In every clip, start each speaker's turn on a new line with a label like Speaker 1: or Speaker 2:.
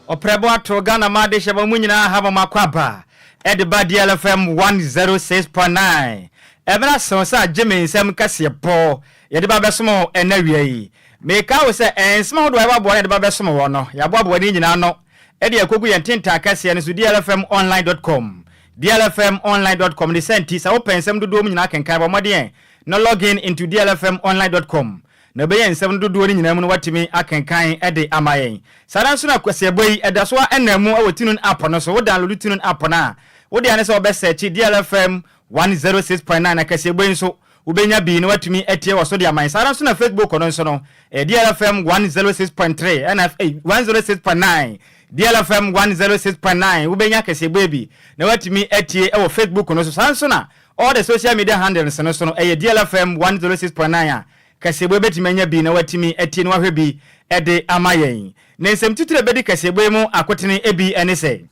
Speaker 1: Ɔprɛbo ato Ghana ma adehyɛ ma mu nyinaa ha ma makɔ aba ɛde ba DLFM 106.9. Ɛmena so sɛ agye me nsɛm kɛseɛ pɔ yɛde ba bɛsom ɛnɛ wia yi. Meka wo sɛ nsɛm ahodoɔ a yɛbaboa no yɛde ba bɛsom wɔ no, yɛaboaboa ne nyinaa no ɛde akɔgu yɛn tentan kɛseɛ no so, dlfmonline.com, dlfmonline.com. Ne sɛ nti sɛ wopɛ nsɛm dodoɔ mu nyinaa kenkan, bɔ mmɔden na login into dlfmonline.com na ɛbɛyɛ nsɛm no dodoɔ no nyinaa mu no watumi akenkan de ama yɛn. Saa nso na kwasiabɔ yi ɛda so a ɛnam mu wɔ TuneIn app no so. Wo download TuneIn app no a, wode ane sɛ wɔbɛsɛkye DLFM 106.9 na kɛseɛbɔ yi nso wobɛnya bi na watumi atie wɔ so de ama yɛn. Saa nso na Facebook no nso no, DLFM 106.3 ɛna 106.9, DLFM 106.9, wobɛnya kɛseɛbɔ bi na watumi atie wɔ Facebook no so. Saa nso na all the social media handles no so no ɛyɛ DLFM 106.9 a kɛseɛbɔ bɛtumi anya bi na watumi atie na wahwɛ bi ɛde ama yɛn. Na nsɛm titire bɛdi kɛseɛbɔ yi mu akotene bi ɛne sɛ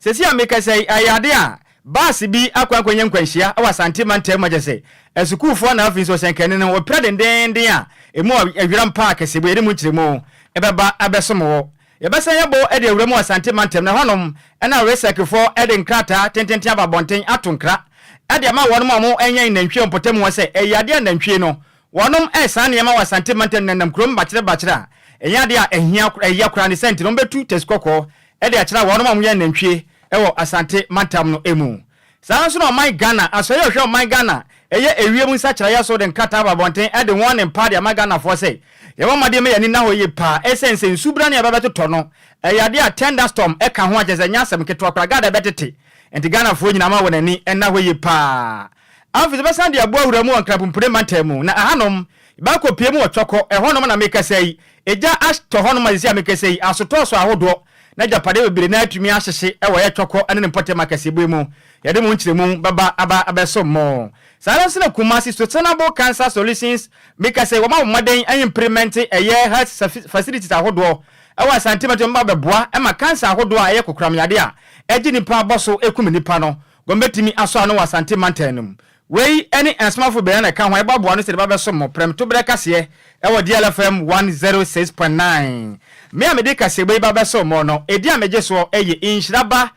Speaker 1: sɛsi a mekasa yi, ɛyɛ ade a baase bi akɔ akɔnya nkwanhyia wɔ Asante mantam mu akyɛ sɛ asukuufoɔ na afei nso ɔhyɛnkani no wɔpira dendenden a ɛmu awira mpa a kɛseɛbɔ yɛde mu nkyerɛmu ɛbɛba abɛsom wɔ. Yɛbɛsan yɛbɔ de awura mu wɔ Asante mantam na hɔnom ɛna resɛkfoɔ de nkrataa tententen aba abɔnten ato nkra ɛde ama wɔnom a wɔn ɛnyɛn nantwie mpɔtam hɔ sɛ ɛyɛ adeɛ a nantwie no wɔnom ɛsan nneɛma wɔ Asante mantam nenam kurom bakyerɛ bakyerɛ a ɛnyɛ adeɛ a ɛhia ɛyɛ koraa. Ne sɛnti no wɔbɛtu tɛsi kɔkɔɔ ɛde akyerɛ wɔnom a wɔyɛ nantwie ɛwɔ Asante mantam no emu. Saa nso na ɔman Ghana asɔre a ɔhwɛ ɔman Ghana ɛyɛ ewiem nsakyerɛeɛ so de nkrataa aba abɔnten ɛde wɔn ne mpa de ama Ghanafoɔ sɛ yɛbɔ mmɔden ma yɛn ani nna hɔ yie paa, ɛsiane sɛ nsubra ne ɛbɛbɛtotɔ no ɛyɛ adeɛ a thunderstorm ɛka ho akyɛ sɛ ɛnyɛ asɛm ketewa koraa gada ɛbɛtete, nti Ghanafoɔ nyinaa ma wɔn ani nna hɔ yie paa. Afei bɛsan de aboa wura mu wɔ Nkrapompire mantam mu na ɛhanom baakɔ pie mu wɔ Twɔkɔ. Ɛhɔnom na mekasa yi egya atɔ hɔnom a sisi a mekasa yi asotɔɔso ahodoɔ na agyapadeɛ bebree na atumi ahyehye ɛwɔ yɛ Twɔkɔ ne ne mpɔtam akɛseɛ mu. Yɛde mu nkyerɛmu bɛba aba abɛso mo. Saa nso na Kumasi Sustainable Cancer Solutions meka sɛ wɔma wɔn mmɔden implement ɛyɛ health facilities ahodoɔ ɛwɔ Asante mantam ba bɛboa ɛma cancer ahodoɔ a ɛyɛ kokoramyade a ɛgye nipa abɔ so ekum nipa no wɔn bɛtumi asɔ ano wɔ Asante mantam no mu. Wei ɛne nsomafo bɛyɛ na ɛka ho ɛbɛboa no sɛ de ba bɛso mo prɛmto berɛ kaseɛ ɛwɔ DLFM 106.9. Me a mede kaseɛ bɛyi ba bɛso mo no, ɛdi a megye soɔ ɛyɛ Nhyiraba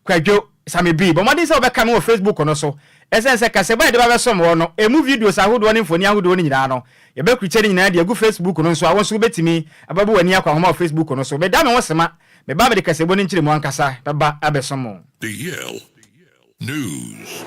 Speaker 1: Kwadwo Same bi. Bɔ mmɔden sɛ wobɛka me wɔ Facebook no so, ɛsiane sɛ kaseɛbɔ a yɛde ba bɛsom wɔ no ɛmu videos ahodoɔ ne mfoni ahodoɔ no nyinaa no yɛbɛkrukyɛ no nyinaa de agu Facebook no nso a, wo nso wobɛtumi abɛbɔ w'ani akɔ ahoma wɔ Facebook no so. Meda me ho sema meba mede kaseɛbɔ no nkyerɛ mu ankasa bɛba abɛsom mo.
Speaker 2: DL News.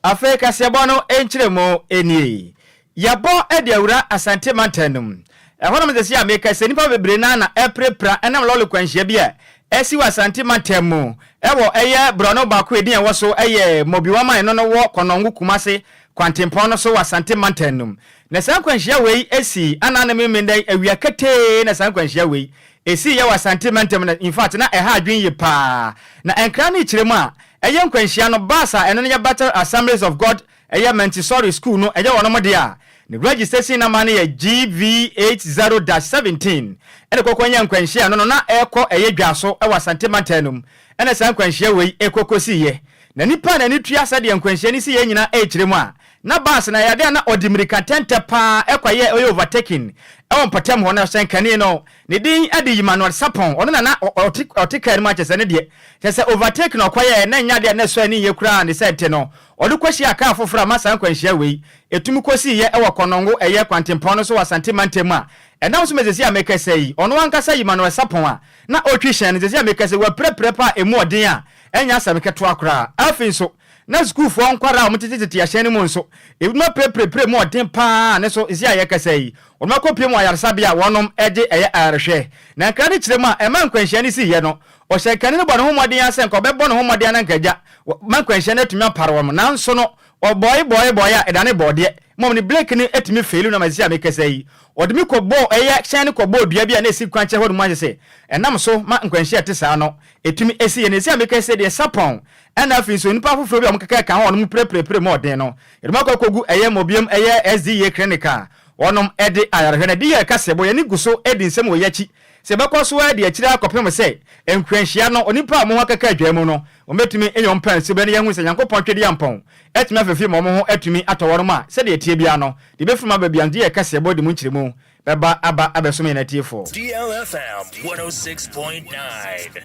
Speaker 1: Afei kaseɛbɔ no nkyerɛ mu nie. Yɛbɔ de awura Asante mantam no mu. Ɛhɔnom sɛ a meka sɛ nnipa bebree naa na ɛpirapira ɛnam lɔre kwanhyia bi a ɛsi wɔ Asante mantam mu ɛwɔ ɛyɛ borɔno baako edin a ɛwɔ so ɛyɛ Mɔbiwaman no wɔ Kɔnɔngo Kumase kwantempɔn no so wɔ Asante mantam no mu. Na saa nkwanhyia wei esi ana ne memenda awia ketee na saa nkwanhyia wei esi yɛ wɔ Asante mantam no. In fact, na ɛha adwene yie paa na nkra ne kyerɛ mu a ɛyɛ nkwanhyia no bus a ɛno no yɛ Bethel Assemblies of God ɛyɛ Montessori School no ɛyɛ wɔn deɛ a ne registration number no yɛ GV80-17 ɛna kɔkɔ nyɛ nkwanhyia no na ɛkɔ ɛyɛ dwa so ɛwɔ Asante mantam no mu. Ɛna saa nkwanhyia wei ɛkɔkɔ si yɛ na nipa na ne tua sɛdeɛ nkwanhyia no si yɛ nyinaa ɛkyerɛ mu a na bus na yɛade a na ɔde mmirika tɛntɛ paa ɛkɔ yɛ ɔyɛ overtaking ɛwɔ mpɔtam hɔ. Na hyɛnkani no ne din ɛde Emmanuel Sapɔn, ɔno na na ɔte kaa no mu akyɛ sɛ ne deɛ kyɛ sɛ overtake na ɔkɔyɛ na nya deɛ na ɛsɔ ani yɛ koraa. Ne sɛ nte no ɔde kɔhyia kaa foforɔ a ma saa nkwanhyia wei ɛtumi kɔsii yɛ ɛwɔ Kɔnɔngo ɛyɛ kwantempɔn no so wɔ Asante mantam a ɛnam so mɛsɛsi a mekɛsɛ yi, ɔno ankasa Emmanuel Sapɔn a na ɔtwi hyɛn no sɛsi a mekɛsɛ wɔapirapira pa a ɛmu ɔden a ɛnyɛ asɛm ketewa koraa. Afei nso na sukuufoɔ nkwaraa a wɔtetetete ahyɛn no mu nso ebinom apirapirapira mu ɔden paa ne so sisi a yɛkasa yi wɔn akɔpie mu ayaresabea a wɔnom gye ɛyɛ ayarehwɛ. Na nkra no kyerɛ mu a ɛma nkwanhyia no si yɛ no, ɔhyɛnkani no bɔ ne ho mmɔden asɛ nka ɔbɛbɔ ne ho mmɔden ananka ma nkwanhyia no atumi apare wɔn, nanso no ɔbɔe bɔe bɔe a ɛdane bɔɔdeɛ mmom ne brake no atumi fail no ama sisi a mekasa yi ɔde mi kɔbɔɔ ɛyɛ hyɛn no kɔbɔɔ dua bi a na esi kwan kyɛ hɔ no mu ahyɛ sɛ ɛnam so ma nkwanhyia te saa no ɛtumi esi yɛ. Na esi a mekasa deɛ Sapɔn ɛna afei nso nipa foforɔ bi a wɔn keka ka ho wɔn pirepirepire mu ɔden no yɛde mu akɔ akɔgu ɛyɛ Mɔbiam ɛyɛ SDA clinic a wɔnom ɛde ayarehwɛ. Na de yɛ kaseɛ bɔ yɛne gu so ɛdi nsɛm wɔ yɛakyi. Sɛ yɛbɛkɔ so ara adi akyire ara kɔpem sɛ nkuranhyia no, onipa a wɔn ho akeka adwaa mu no, wɔbɛtumi anya wɔn pɛn so berɛ na yɛahu sɛ Nyankopɔn Twedeampɔn atumi afefiri ma wɔn ho atumi atɔ wɔnom a, sɛdeɛ ɛteɛ biara no, deɛ ɛbɛfiri mu aba biara no, gye yɛ kaseɛbɔ de mu nkyerɛmu bɛba aba abɛsom yɛn atiefoɔ.
Speaker 2: DLFM 106.9.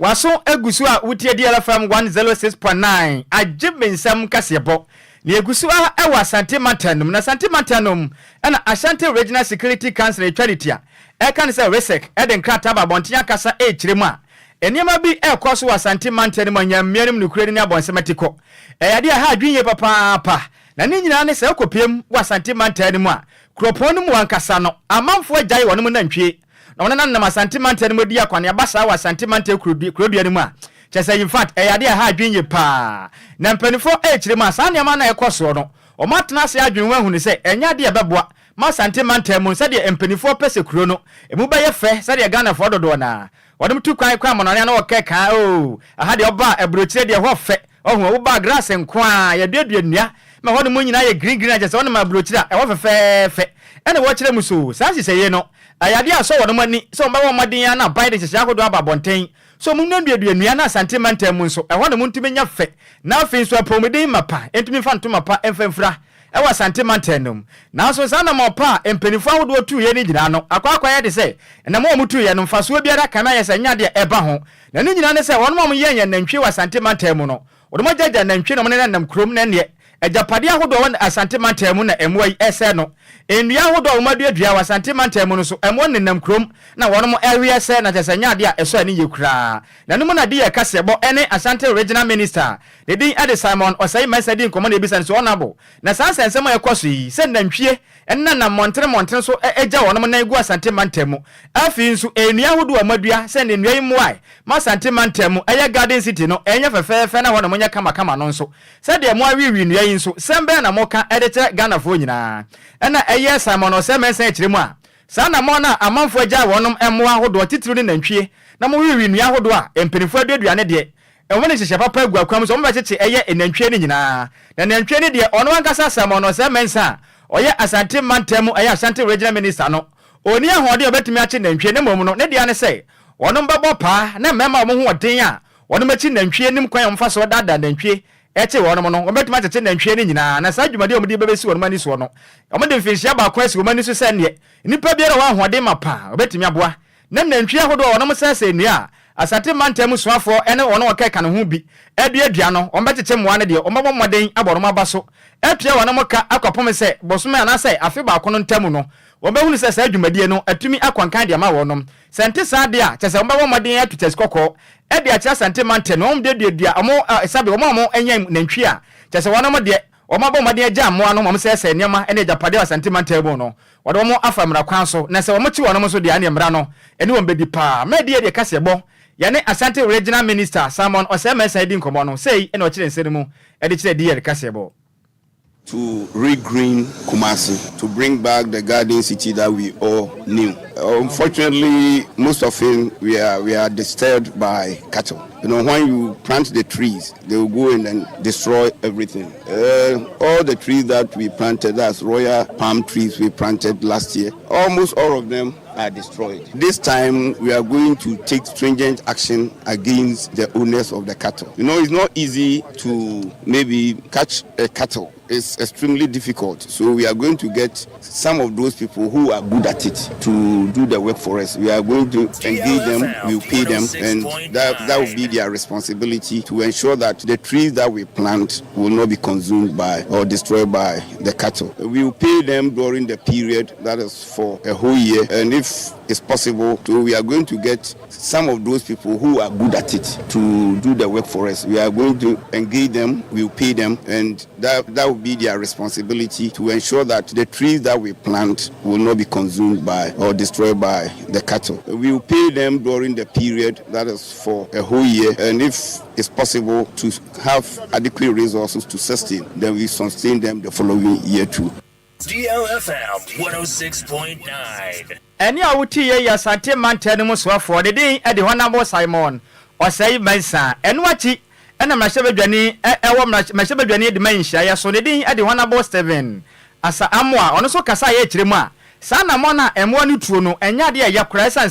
Speaker 1: W'aso gu so a wotie DLFM 106.9 agye me nsɛm kaseɛbɔ. Na yɛgu so ara wɔ Asante mantam no mu. Na Asante mantam no mu na Ashanti Regional Security Council a yɛtwa ne ti a ɛka ne sɛ RESEC de nkrataa aba abɔnten akasa rekyerɛ mu a nneɛma bi rekɔ so wɔ Asante mantam no mu a Nyamea no mu nokorɛ ni ne abɔnsam atikɔ. Ɛyɛ adeɛ a ɛha adwene yie papaapa. Na ne nyinaa ne sɛ wokɔpiem wɔ Asante mantam no mu a kuropɔn no mu ankasa no amanfoɔ agyae wɔnom nantwie na wɔn nenam Asante mantam no mu di akwaneaba saa wɔ Asante mantam kurodua no mu a, kyerɛ sɛ in fact ɛyɛ adeɛ a ɛha adwene yie paa. Na mpaninfoɔ rekyerɛ mu a, saa nneɛma no a ɛkɔ soɔ no, wɔn atena ase adwene ho ahunu sɛ ɛnyɛ adeɛ a ɛbɛboa ma Asante mantam mu sɛdeɛ mpaninfoɔ pɛ sɛ kuro no ɛmu bɛyɛ fɛ sɛdeɛ Ghanafoɔ dodoɔ no ara wɔnom tu kwan kɔ amanɔne a na wɔkɛ kaa oo aha deɛ ɔba a aburokyire deɛ ɛhɔ fɛ ɔho woba a grass nko ara yɛduadua nnua ma hɔ nom nyinaa yɛ green green a kyerɛ sɛ wɔnom aburokyire a ɛhɔ fɛfɛɛfɛ ɛna wɔkyerɛ mu so saa nhyehyɛeɛ no Ɛyɛ adeɛ a ɛsɔ wɔnom ani sɛ wɔbɛbɔ mmɔden ara na aban de nhyehyɛe ahodoɔ aba abɔnten sɛ wɔnnuaduadua nnua na Asante mantam mu nso ɛhɔ nom ntumi nyɛ fɛ na afei nso apɔwmuden mapa ntumi mfa ntoma pa mfa mfira wɔ Asante mantam no mu. Nanso saa anammɔn pa a mpaninfoɔ ahodoɔ tuiɛ no nyinaa no akɔ akɔyɛ te sɛ anammɔn a wɔtuiɛ no mfasoɔ biara kame ayɛ sɛ ɛnyɛ adeɛ a ɛba ho na ne nyinaa ne sɛ wɔnom a wɔyɛn yɛn nantwie wɔ Asante mantam mu no Wɔnom agyagya nantwie na wɔnenam kurom na ɛnneɛ agyapadeɛ ahodoɔ a ɛwɔ Asante mantam mu na mmoa yi resɛe no. Nnua ahodoɔ a wɔaduadua wɔ Asante mantam mu no nso, mmoa no nenam kurom na wɔnom rewe sɛe na kyerɛ sɛ ɛnyɛ adeɛ a ɛsɔ ani yie koraa. Na ɛno mu na Diya Kaseɛbɔ ne Ashanti Regional Minister a ne din de Simon Osei Mensah di nkɔmmɔ na yɛbisa no sɛ Honourable, na saa nsɛnsɛm a ɛkɔ so yi sɛ nantwie nenam mmɔntene mmɔntene so gya wɔnom nan gu Asante mantam mu, afei nso nnua ahodoɔ a wɔadua sɛ nnua yi mmoae ma Asante mantam mu ɛyɛ Garden City no ɛnyɛ fɛfɛɛfɛ na hɔnom nyɛ kamakama no nso. Sɛdeɛ moaweewe nnua yi nso, sɛm bɛn na moka de kyerɛ Ghanafoɔ nyinaa? Ɛna ɛyɛ Simon Osei Mensah kyerɛ mu a, saa anammɔn no a amanfoɔ agyae wɔnom mmoa ahodoɔ titiriw ne nantwie na moweewe nnua ahodoɔ a mpanimfoɔ aduadua no deɛ, wɔde nhyehyɛe papa agu akwan mu sɛ wɔbɛkyekye ɛyɛ nantwie no nyinaa. Na nantwie no deɛ, ɔno ankasa Simon Osei Mensah a ɔyɛ Asante mantam mu ɛyɛ Ashanti Regional Minister no, ɔnni ahoɔden a ɔbɛtumi akye nantwie na mmom no, ne dea ne sɛ Wɔnom bɛbɔ paa na mmarima a wɔn ho wɔ den a wɔnom akyi nantwie nim kwan a wɔfa soɔ daadaa nantwie kye wɔnom no, wɔbɛtumi akyekye nantwie no nyinaa. Na saa dwumadie a wɔde bɛbɛsi wɔnom ani soɔ no, wɔde mfinhyia baako asi wɔn ani so sɛ neɛ nnipa biara a ɔwɔ ahoɔden mapa a ɔbɛtumi aboa. Na nantwie ahodoɔ a wɔnom sɛesɛe nnua a Asante mantam suafoɔ ne wɔn a wɔkeka ne ho bi aduadua no, wɔbɛkyekye mmoa no deɛ, wɔbɛbɔ mmɔden abɔ wɔnom aba so atua wɔnom ka akɔpem sɛ bosome anaasɛ afe baako no ntam no, wɔbɛhunu sɛ saa dwumadie no atumi akɔ nkan de ama wɔnom. Sɛ ɛnte saa deɛ a, kyerɛ sɛ wɔbɛbɔ mmɔden atu kyɛse kɔkɔɔ de akyerɛ Asante mantam no, wɔn de duadua wɔn, sɛbe wɔn a wɔnyɛn nantwie a, kyerɛ sɛ wɔnom deɛ, wɔabɔ mmɔden agyaa mmoa no ma wɔsɛesɛe nneɛma ne agyapadeɛ wɔ Asante mantam mu no, wɔde wɔn afa mmara kwan so, na sɛ wɔkye wɔnom nso deɛ a, ɛneɛ mmara no ne wɔn bɛdi paa. Mɛ deɛ deɛ kaseɛbɔ, yɛne Ashanti Regional Minister Simon Osei Mensah redi nkɔmmɔ no, sei na ɔkyerɛ nsɛm no mu de kyerɛɛ DL kaseɛbɔ.
Speaker 3: To re-green Kumasi, to bring back the garden city that we all knew. Unfortunately, most often we are, we are disturbed by cattle. You know, when you plant the trees, they will go in and destroy everything. All the trees that we planted, that's royal palm trees we planted last year, almost all of them are destroyed. This time, we are going to take stringent action against the owners of the cattle. You know, it's not easy to maybe catch a cattle. It's extremely difficult. So we are going to get some of those people who are good at it to do the work for us. We are going to engage them, we'll pay them, and that will be their responsibility to ensure that the trees that we plant will not be consumed by or destroyed by the cattle. We will pay them during the period that is for a whole year, and if it's possible, so we are going to get some of those people who are good at it to do the work for us. We are going to engage them, we'll pay them, and that will be their responsibility to ensure that the trees that we plant will not be consumed by or destroyed by the cattle. We will pay them during the period that is for a whole year, and if it's possible to have adequate resources to sustain, then we sustain them the following year too.
Speaker 2: DLFM 106.9.
Speaker 1: Ɛnne a wotiiɛ yi yɛ Asante mantam no mu soafoɔ, ne din de Honourable Simon Osei Mensah. Ɛno akyi na mmarahyɛbadwani wɔ mmarahyɛbadwani de ma nhyiaeɛ so, ne din de Honourable Stephen Asa Amoah, ɔno nso kasaeɛ kyerɛ mu a. Saa anammɔn a mmoa no tuo no, ɛnyɛ adeɛ a ɛyɛ koraa ɛsiane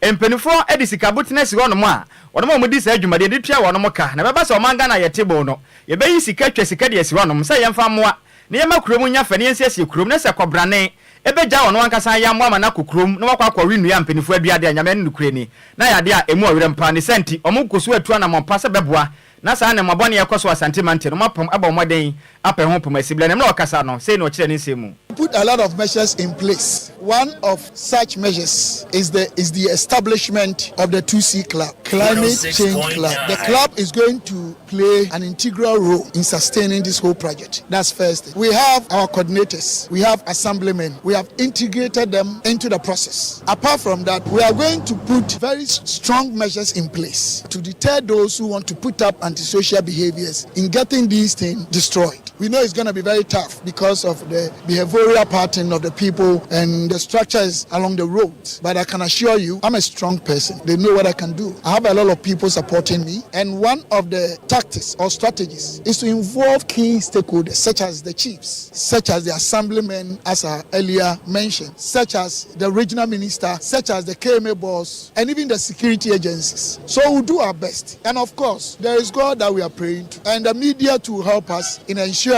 Speaker 1: sɛ mpaninfoɔ de sika botene asi hɔnom a wɔnom a wɔdi saa dwumadie no de tua wɔnom ka. Na ɛbɛba sɛ ɔman Ghana a yɛte boo no, yɛbɛyi sika atwa sika de asi hɔnom sɛ yɛmfa mmoa na yɛmma kurom nya fɛ na yɛnsiesie kurom na sɛ kɔbrane bɛgyae ɔno ankasa ayammoa ama no akɔ kurom na wakɔ akɔwe nnua a mpaninfoɔ adua deɛ a, Nyame ne nokorɛ ni, na ayɛ adeɛ a ɛmu ɔwerɛm paa. Ne saa nti, wɔn kɔ so atu anammɔn pa sɛ bɛboa na saa nneɛma bɔne a ɛkɔ so wɔ Asante mantam no, wɔapam abɔ mmɔden apɛ ho poma si. Berɛ na mmerɛ a ɔkasa no, sei na ɔkyerɛɛ ne nsɛm mu.
Speaker 4: Put a lot of measures in place. One of such measures is the is the establishment of the 2C Club, Climate Change Club. The club is going to play an integral role in sustaining this whole project. That's first. We have our coordinators, we have assemblymen, we have integrated them into the process. Apart from that, we are going to put very strong measures in place to deter those who want to put up antisocial behaviors in getting these things destroyed. We know it's going to be very tough because of the behavioral pattern of the people and the structures along the roads. But I can assure you, I'm a strong person. They know what I can do. I have a lot of people supporting me. And one of the tactics or strategies is to involve key stakeholders, such as the chiefs, such as the assemblymen, as I earlier mentioned, such as the regional minister, such as the KMA boss, and even the security agencies. So we'll do our best. And of course, there is God that we are praying to, and the media to help us in ensuring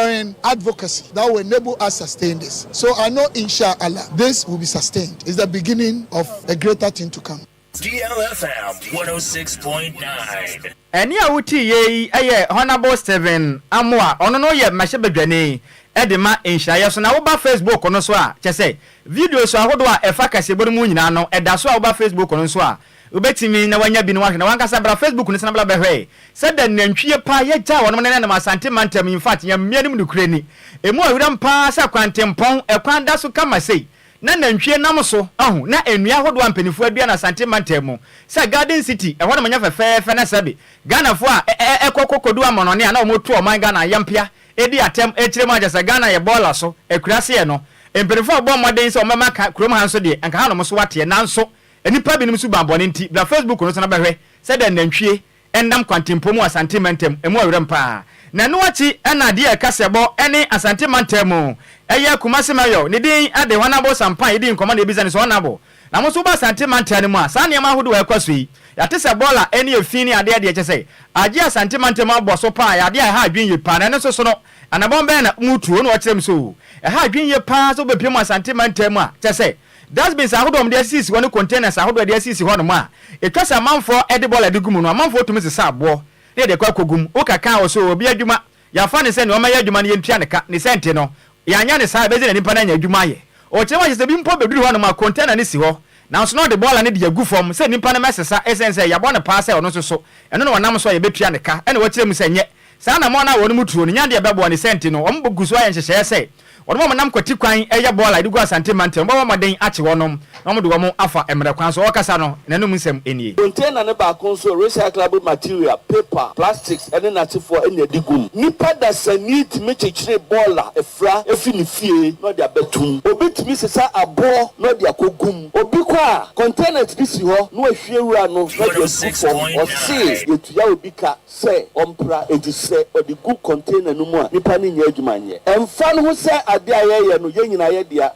Speaker 4: advocacy that will enable us sustain this. So I know, inshallah, this will be sustained. It's the beginning of a greater thing to come.
Speaker 2: DLFM 106.9.
Speaker 1: Ɛnne a wotiiɛ yi yɛ Honourable Stephen Amoah, ɔno no yɛ mmarahyɛbadwani de ma nhyiraeɛ so. Na woba Facebook no so a, kyerɛ sɛ videos ahodoɔ a ɛfa kaseɛbɔ no mu nyinaa no, ɛda so a woba Facebook no nso a, wobɛtumi na wanya bi na wahwɛ. Na wankasa bra Facebook no so na bra bɛhwɛ sɛdeɛ nantwie pa yɛgyaa wɔnom nenam Asante mantam, in fact, Nyame anim nokorɛ ni, ɛmu ɔwerɛm paa sɛ kwantempɔn, ɛkwan da so kama sei, na nantwie nam so ahu, na nnua ahodoɔ a mpaninfoɔ adua no Asante mantam mu sɛ Garden City, ɛhɔ nom nyɛ fɛfɛɛfɛ na sɛbe Ghanafoɔ a ɛkɔ kɔ kɔdu amɔnɔne a na wɔn tu ɔman Ghana ayampea di atɛm kyerɛ mu a kyerɛ sɛ Ghana yɛ bɔɔla so akuraseɛ no mpaninfoɔ a wɔbɔ mmɔden sɛ wɔbɛma ka kurom ha nso deɛ anka hanom so ateɛ nanso nnipa binom suban bɔne nti bra Facebook no so na bɛhwɛ sɛdeɛ nantwie Ɛnam kwantempɔn mu wɔ Asante mantam mu ɔwerɛm paa. Na ɛno akyi na adeɛ a ɛka sɛbɔ ne Asante mantam mu ɛyɛ Kumasi Mayor ne din de Honourable Sampan yɛdii nkɔmmɔ na yɛbisa no sɛ Honourable na mo nso woba Asante mantam no mu a saa nneɛma ahodoɔ a ɛkɔ so yi yɛate sɛ bɔɔla ne efi ne adeɛ deɛ kyɛ sɛ agye Asante mantam abɔ so paa ɛyɛ adeɛ a ɛha adwene yie paa na ɛno nso so no anabɔn bɛn na motuo na ɔkyerɛ mu sɛ oo ɛha adwene yie paa sɛ wobɛpie mu Asante mantam mu a kyɛ sɛ Dustbins ahodoɔ a wɔde asisisi hɔ ne containers ahodoɔ a wɔde asisi hɔnom a ɛtwa sɛ amanfoɔ de bɔɔla de gu mu no, amanfoɔ tumi sesa aboɔ na yɛde akɔ akɔgu mu. Woka kaa wɔ so, obi adwuma, yɛafa no sɛ nea ɔmmɛyɛ adwuma no yɛntua no ka, ne sɛ nti no, yɛanyɛ no saa a, ɛbɛgye na nipa no anya adwuma ayɛ. Ɔkyerɛ mu akyerɛ sɛ bi mpo bɛduru hɔnom a container no si hɔ, nanso na ɔde bɔɔla no de agu fam sɛ nipa no mmɛsesa ɛsiane sɛ yɛabɔ no paa sɛ ɔno nso so ɛno na ɔnam so a yɛbɛtua no ka. Ɛna wɔkyerɛ mu sɛ nyɛ Saa anammɔn a wɔnom tuo no nyɛ adeɛ a ɛbɛboa ne saa nti no wɔn gu so ayɛ nhyehyɛeɛ sɛ wɔnom a wɔnam kwati kwan yɛ bɔɔl a yɛde gu Asante mantam no bɛbɔ mmɔden akye wɔnom na wɔde wɔn afa mmerɛ kwan so. Ɔrekasa no n'anom nsɛm nie.
Speaker 5: Container no baako nso, recyclable material, paper, plastics ne n'asefoɔ na ɛde gu mu. Nipa dasani tumi kyekyere bɔɔla fra fi ne fie na ɔde abɛto mu. Obi tumi sesa aboɔ na ɔde akɔgu mu. Obi kɔ a, containers bi si hɔ na wahwie wura no na ɔde agu fam. Ɔse yɛtua obi ka. Sɛ ɔmpra enti sɛ ɔde gu container no mu a nipa no nnya adwuma nyɛ. Ɛmfa no ho sɛ ade a yɛyɛ no yɛn nyinaa yɛ dea.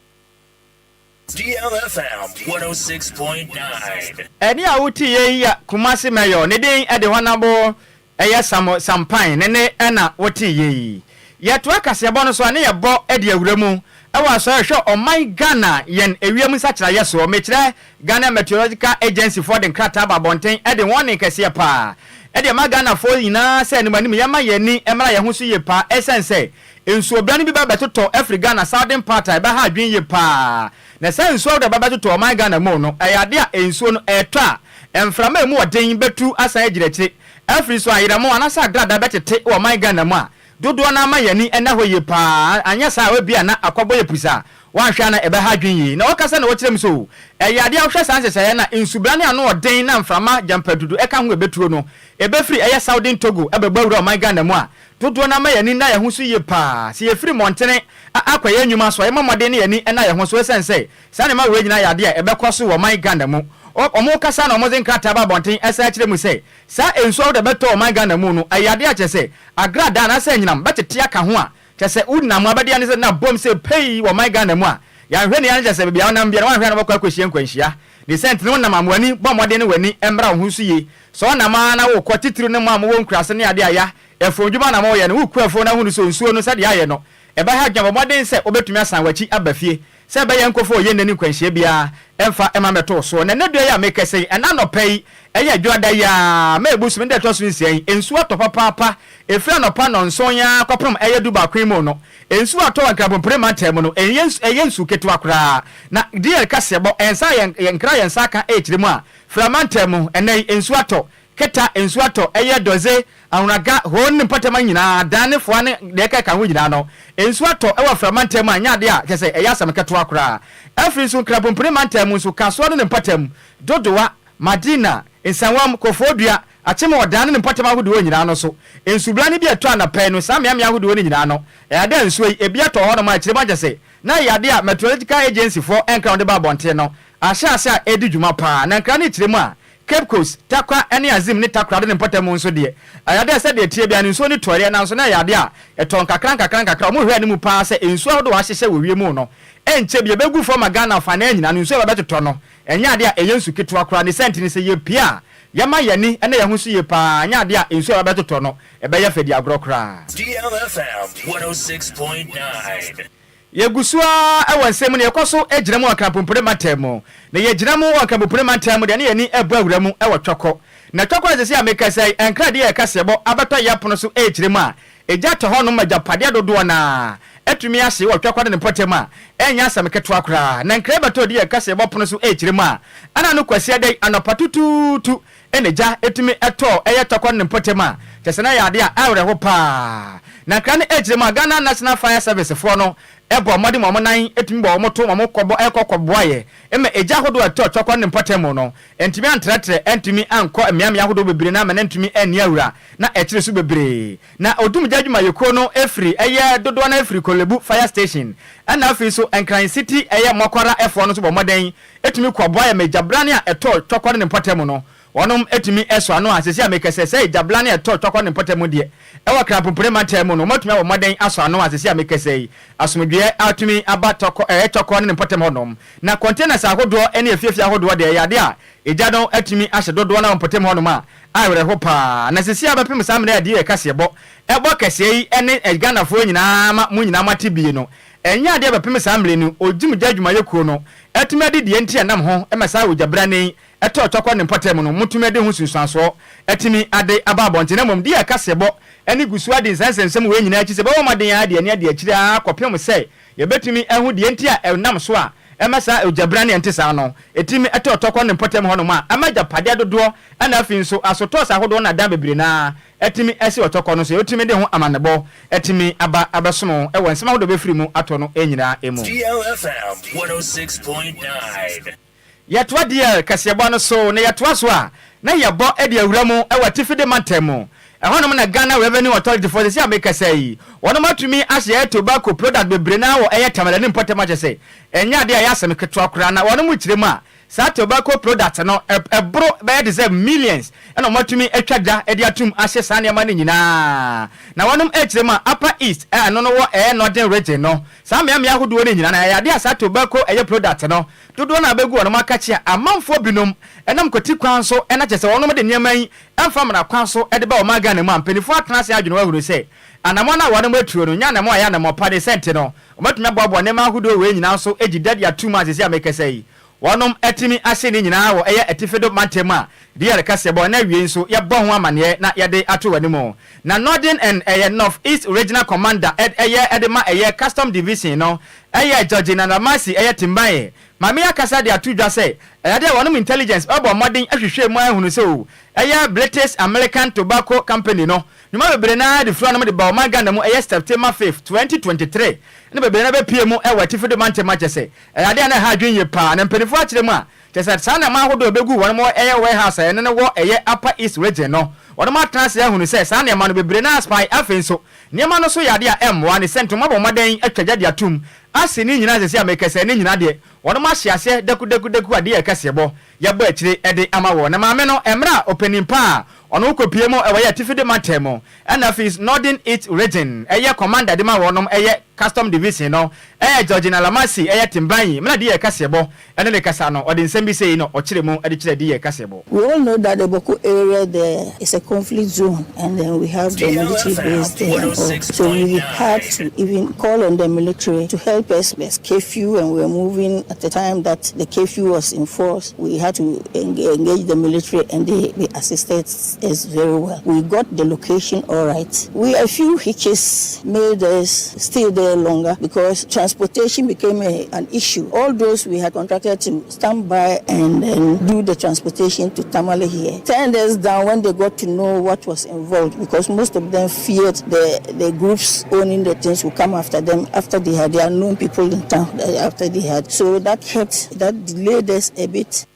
Speaker 2: DLFM 106.9.
Speaker 1: Ɛnne a wote yɛ yi yɛ Kumasi Mayor, ne din de Honourable ɛyɛ Sam Sampan ne nne na wote yɛ yi. Yɛtoa kaseɛbɔ no so a ne yɛbɔ de awura mu wɔ asɔre hwɛ ɔman Ghana yɛn ewiem nsakyeraeɛ soɔ, mekyerɛ Ghana Meteorological Agency foɔ de nkrataa ba abɔnten de warning kɛseɛ paa de ama Ghanafoɔ nyinaa sɛ anim anim yɛmma yɛn ani mmra yɛn ho so yie paa ɛsiane sɛ nsuo bra no bi ba bɛtotɔ afiri Ghana southern part a ɛbɛha adwene yie paa na saa nsuo ahodoɔ a ɛba bɛtotɔ ɔman Ghana mu no ɛyɛ adeɛ a nsuo no ɛretɔ a mframa a ɛmu ɔden bɛtu asan agyina akyire afiri so ayerɛmo anaasɛ agradaa bɛtete wɔ ɔman Ghana mu a dodoɔ no ara ma yɛn ani nna hɔ yie paa anyɛ saa a ebia na akɔbɔ yɛ pusa a Woanhwɛ a na ɛbɛha adwene yie. Na ɔkasa na ɔkyerɛ mu sɛ o, ɛyɛ adeɛ a wohwɛ saa nhyehyɛeɛ no a, nsubra ne ano ɔden na mframa gyampadudu ka ho ɛbɛtuo no, ɛbɛfiri ɛyɛ Southern Togo ɛbɛbɔ awura ɔman Ghana mu a, dodoɔ no ara ma yɛn ani nna yɛn ho so yie pa ara. Sɛ yɛfiri mmɔntene a akɔ yɛn nnwuma so a, yɛmmɔ mmɔden ne yɛn ani nna yɛn ho so ɛsiane sɛ saa nneɛma wei nyinaa yɛ adeɛ a ɛbɛkɔ so wɔ ɔman Ghana mu. Wɔkasa na wɔde nkrataa ba abɔnten ɛsan kyerɛ mu sɛ saa nsuo ahodoɔ a ɛbɛtɔ ɔman Ghana mu no, ɛyɛ adeɛ a kyerɛ sɛ agradaa anaasɛ anyinam bɛtete aka ho a Kyerɛ sɛ wo nam abɛde ane sɛ na bom sɛ pɛi wɔ ɔman Ghana mu a, Yɛanhwɛ ne yɛ no kyɛ sɛ baabi a wonam biara woanhwɛ a na wobɛkɔ akɔhyia nkwanhyia. Ne saa nti no wonam a ma w'ani bɔ mmɔden ne w'ani mmra wo ho so yie. Sɛ wonam ara na worekɔ, titiriw ne mo a mowɔ nkuraase ne adeɛ a ya afuomdwuma na moreyɛ no, worekɔ afuo na wohunu sɛ nsuo no sɛdeɛ ayɛ no ɛbɛha adwene a, bɔ mmɔden sɛ wobɛtumi asan w'akyi aba fie sɛ ɛbɛyɛ nkurɔfoɔ a wɔyɛ nnɛ ne nkwanhyia biara mfa mma mmɛto wo soɔ. Na ɛnnɛ dua yi a merekasa yi, ɛnnɛ anɔpa yi, ɛyɛ Adwoada yi ara, May bosome da a ɛtɔ so nsia yi, nsuo atɔ papaapa, ɛfiri anɔpa nnɔnson yi ara kɔpem ɛyɛ dubaako yi mu no, nsuo atɔ wɔ Nkrabompire mantam mu no, ɛnyɛ ɛyɛ nsu ketewa koraa. Na DL kaseɛbɔ, nsa a yɛn, nkra a yɛn nsa aka rekyerɛ mu a, Fira mantam mu, ɛnnɛ yi, nsuo atɔ, Keta, nsuo atɔ, ɛyɛ Dɔdze, Anwraga, Hon ne mpɔtam nyinaa, Dan ne Foa ne deɛ ɛkeka ho nyinaa no, nsuo atɔ wɔ Afra mantam mu a ɛnyɛ adeɛ a kyerɛ sɛ ɛyɛ asɛm ketewa koraa. Afei nso Nkrabompene mantam mu nso, Kasoa ne ne mpɔtam, Dodowa, Madina, Nsawam, Kofoɔdua, Akyem Ɔdan ne ne mpɔtam ahodoɔ nyinaa no nso, nsubrane bi a ɛtɔ anɔpa yi no, saa mmeammea ahodoɔ no nyinaa no, ɛyɛ adeɛ a nsuo yi, ebi atɔ hɔnom a akyire mu akyɛ sɛ na ɛyɛ adeɛ a Meteorological Agency foɔ nkra a wɔde ba abɔnten no ahyɛ ase a ɛredi dwuma pa ara. Na nkra no kyerɛ mu a, Cape Coast, Tarkwa ne Axim ne Takoradi ne mpɔtam nso deɛ, ɛyɛ adeɛ a sɛdeɛ ɛteɛ biara no nsuo no tɔeɛ nanso na ɛyɛ adeɛ a ɛtɔ nkakra nkakra nkakra. Wɔhwɛɛ no mu pa ara sɛ nsuo ahodoɔ a wɔahyehyɛ wɔ wiem no ɛnkyɛ bi ɛbɛgu fam ma Ghana afanaa nyinaa no nsuo a ɛbɛtotɔ no ɛnyɛ adeɛ a ɛyɛ nsu ketewa koraa. Ne saa nti no sɛ yɛpue a yɛma yɛn ani ne yɛn ho so yie pa ara, ɛnyɛ adeɛ a nsuo a ɛbɛtotɔ no ɛbɛyɛ fɛ di agorɔ koraa.
Speaker 2: DLFM 106.9.
Speaker 1: Yɛgu so ara wɔ nsɛm mu na yɛkɔ so gyina mu wɔ Nkrampopre mantam mu. Na yɛgyina mu wɔ Nkrampopre mantam mu deɛ na yɛn ani abu awura mu wɔ Twɔkɔ. Na Twɔkɔ a seesei a mekasa yi, nkradeɛ a ɛka seɛbɔ abɛtɔ yɛn pono so rekyerɛ mu a, egya tɔ hɔnom ma agyapadeɛ dodoɔ no ara atumi ahye wɔ Twɔkɔ ne ne mpɔtam a, ɛnyɛ asɛm ketewa koraa. Na nkra bɛtɔ di a ɛka seɛbɔ pono so rekyerɛ mu a, ɛna no Kwasiada yi anɔpa tutuutu na egya tumi tɔɔ ɛyɛ Tɔkɔ ne ne mpɔtam a, kyerɛ sɛ na ɛyɛ adeɛ a awerɛho pa ara. Na nkra no akyire mu a, Ghana National Fire Service foɔ no bɔɔ mmɔden ma wɔn nan tumi bɔɔ wɔn to ma wɔn kɔbɔ kɔ kɔboaeɛ ma egya ahodoɔ a ɛtɔɔ Tɔkɔ ne ne mpɔtam mu no antumi antrɛtrɛ antumi ankɔ mmeammea ahodoɔ bebree no amma no antumi anni awura na ɛkyere so bebree. Na odumgya adwumayɛkuo no firi ɛyɛ dodoɔ no ara firi Korlebu Fire Station ɛna afei nso Nkran City ɛyɛ Mɔkwara foɔ no nso bɔ mmɔden tumi kɔboaeɛ ma egyabrane a ɛtɔɔ Twɔkɔ ne ne mpɔtam no, wɔnom tumi sɔ ano a seesei a mekɛsɛ sɛ egyabrane a ɛtɔɔ Twɔkɔ ne ne mpɔtam deɛ, ɛwɔ Krampopre mantam mu no, wɔatumi abɔ mmɔden asɔ ano a seesei a mekɛsɛ yi, asomdwoeɛ atumi aba Tɔkɔ, ɛyɛ Twɔkɔ ne ne mpɔtam hɔnom. Na containers ahodoɔ ne afiefie ahodoɔ deɛ, ɛyɛ adeɛ a egya no atumi ahye dodoɔ no ara wɔ mpɔtam hɔnom a awerɛho paa. Na seesei a bɛpem saa mmerɛ a deɛ kaseɛbɔ ɛbɔ kɛseɛ yi ne Ghanafoɔ nyinaa ma mo nyinaa moate bie no, Ɛnyɛ adeɛ a bɛpem saa mmere no ogyim gya adwumayɛ kuo no atumi adi deɛ nti a ɛnam ho ma saa ogyabra nne yi tɔɔ tɔkɔ ne mpɔtam no motumi adi ho nsunsuansoɔ atumi ade aba abɔnten na mmom deɛ kaseɛbɔ ne gu so adi nsɛnsɛnsɛm wei nyinaa akyi sɛ bɛbɔ mmɔden ara de ani adi akyire ara kɔpem sɛ yɛbɛtumi ahu deɛ nti a ɛnam so a ɛma saa ogyabra nne a ɛnte saa no tumi tɔɔ tɔkɔ ne mpɔtam hɔnom a ɛma agyapadeɛ dodoɔ ɛna afei nso asotɔɔs ahodoɔ na adan bebree no ara atumi asi ɔtɔkɔ no so, yɛbɛtumi de ho amanebɔ atumi aba abɛsom wɔ nsɛm ahodoɔ a ɛbɛfiri mu atɔ no nyinaa mu.
Speaker 2: DLFM 106.9.
Speaker 1: Yɛtoa DL kaseɛbɔ no so na yɛtoa so a, na yɛbɔ de awura mu wɔ Atifide mantam mu. Ɛhɔnom na Ghana Revenue Authority foɔ seesei a mekasa yi, wɔnom atumi ahyɛ tobacco product bebree no ara wɔ ɛyɛ Tamale ne mpɔtam akyɛ sɛ ɛnyɛ adeɛ a ɛyɛ asɛm ketewa koraa na wɔnom kyerɛ mu a Saa tobacco product no, ɛboro bɛyɛ te sɛ millions na wɔatumi atwa da de atum ahye saa nneɛma no nyinaa. Na wɔnom ɛrekyerɛ mu a, Upper East a ɛno no wɔ ɛyɛ Northern Region no, saa mmeammea ahodoɔ no nyinaa no, ɛyɛ adeɛ a saa tobacco ɛyɛ product no dodoɔ no ara bɛgu wɔnom akakye a amanfoɔ binom nam kwati kwan so na kyerɛ sɛ wɔnom de nneɛma yi mfa mmara kwan so de ba ɔman Ghana mu a mpaninfoɔ atena ase adwene ahunu sɛ anamɔn a wɔnom atuo no nyɛ anamɔn a ɛyɛ anamɔn pa ne sɛ nti no Wɔatumi aboaboa nneɛma ahodoɔ wei nyinaa nso gye da de ato mu a seesei a merekasa yi, wɔnom atumi ahye ne nyinaa wɔ ɛyɛ Atifido mantam a DR kaseɛbɔ na awiei nso yɛbɔ ho amaneɛ na yɛde ato w'anim. Na Northern and ɛyɛ North East Regional Commander ɛyɛ de ma ɛyɛ Custom Division no ɛyɛ George Nana Masi ɛyɛ Timbaye Maame yi akasa de ato dwa sɛ ɛyɛ adeɛ a wɔnom intelligence bɔ mmɔden ahwehwɛ mu ahunu sɛ o ɛyɛ British American Tobacco Company no Nnwuma bebree no ara de firi hɔnom de ba ɔman Ghana mu, ɛyɛ September fifth, 2023 na bebree no ara bɛpue mu wɔ Atifi do mantam a kyerɛ sɛ ɛyɛ adeɛ a na ɛha adwene yie pa ara na mpaninfoɔ akyerɛ mu a kyerɛ sɛ saa nneɛma ahodoɔ a ɛbɛgu wɔnom ɛyɛ warehouse a ɛno no wɔ ɛyɛ Upper East Region no wɔnom atena ase ahunu sɛ saa nneɛma no bebree no ara spy afei nso nneɛma no nso yɛ adeɛ a ɛmmoa ne sɛ ntoma bɔ mmɔden atwa gya de atom ase ne nyinaa seesei a mekasa yi ne nyinaa deɛ wɔnom ahye aseɛ dakudakudaku adeɛ a ɛkɛseɛ bɔ yɛbɔ akyire de ama wɔ. Na maame no, mmerɛ a ɔpanin pa a ɔno kɔpue mu wɔ yɛ Atifide mantam mu, ɛna afei Northern East Region yɛ commander de ma wɔnom yɛ Custom Division no ɛyɛ Georgina Lamasi ɛyɛ Timbanyi mena di yɛ kaseɛbɔ ɛne ne kasa no ɔde nsɛm bi sei na ɔkyerɛ mu de kyerɛ di yɛ kaseɛbɔ.
Speaker 6: We all know that the Bawku area there is a conflict zone and then we have the military base there and all. So we had to even call on the military to help us. There's curfew and we were moving at the time that the curfew was in force. We had to engage the military and they assisted us very well. We got the location all right. We a few hitches made us stay there longer because transportation became an issue. All those we had contracted to stand by and then do the transportation to Tamale here. 10 days down when they got to know what was involved, because most of them feared the groups owning the things would come after them after they had their known people in town after they had. So that delayed us a bit.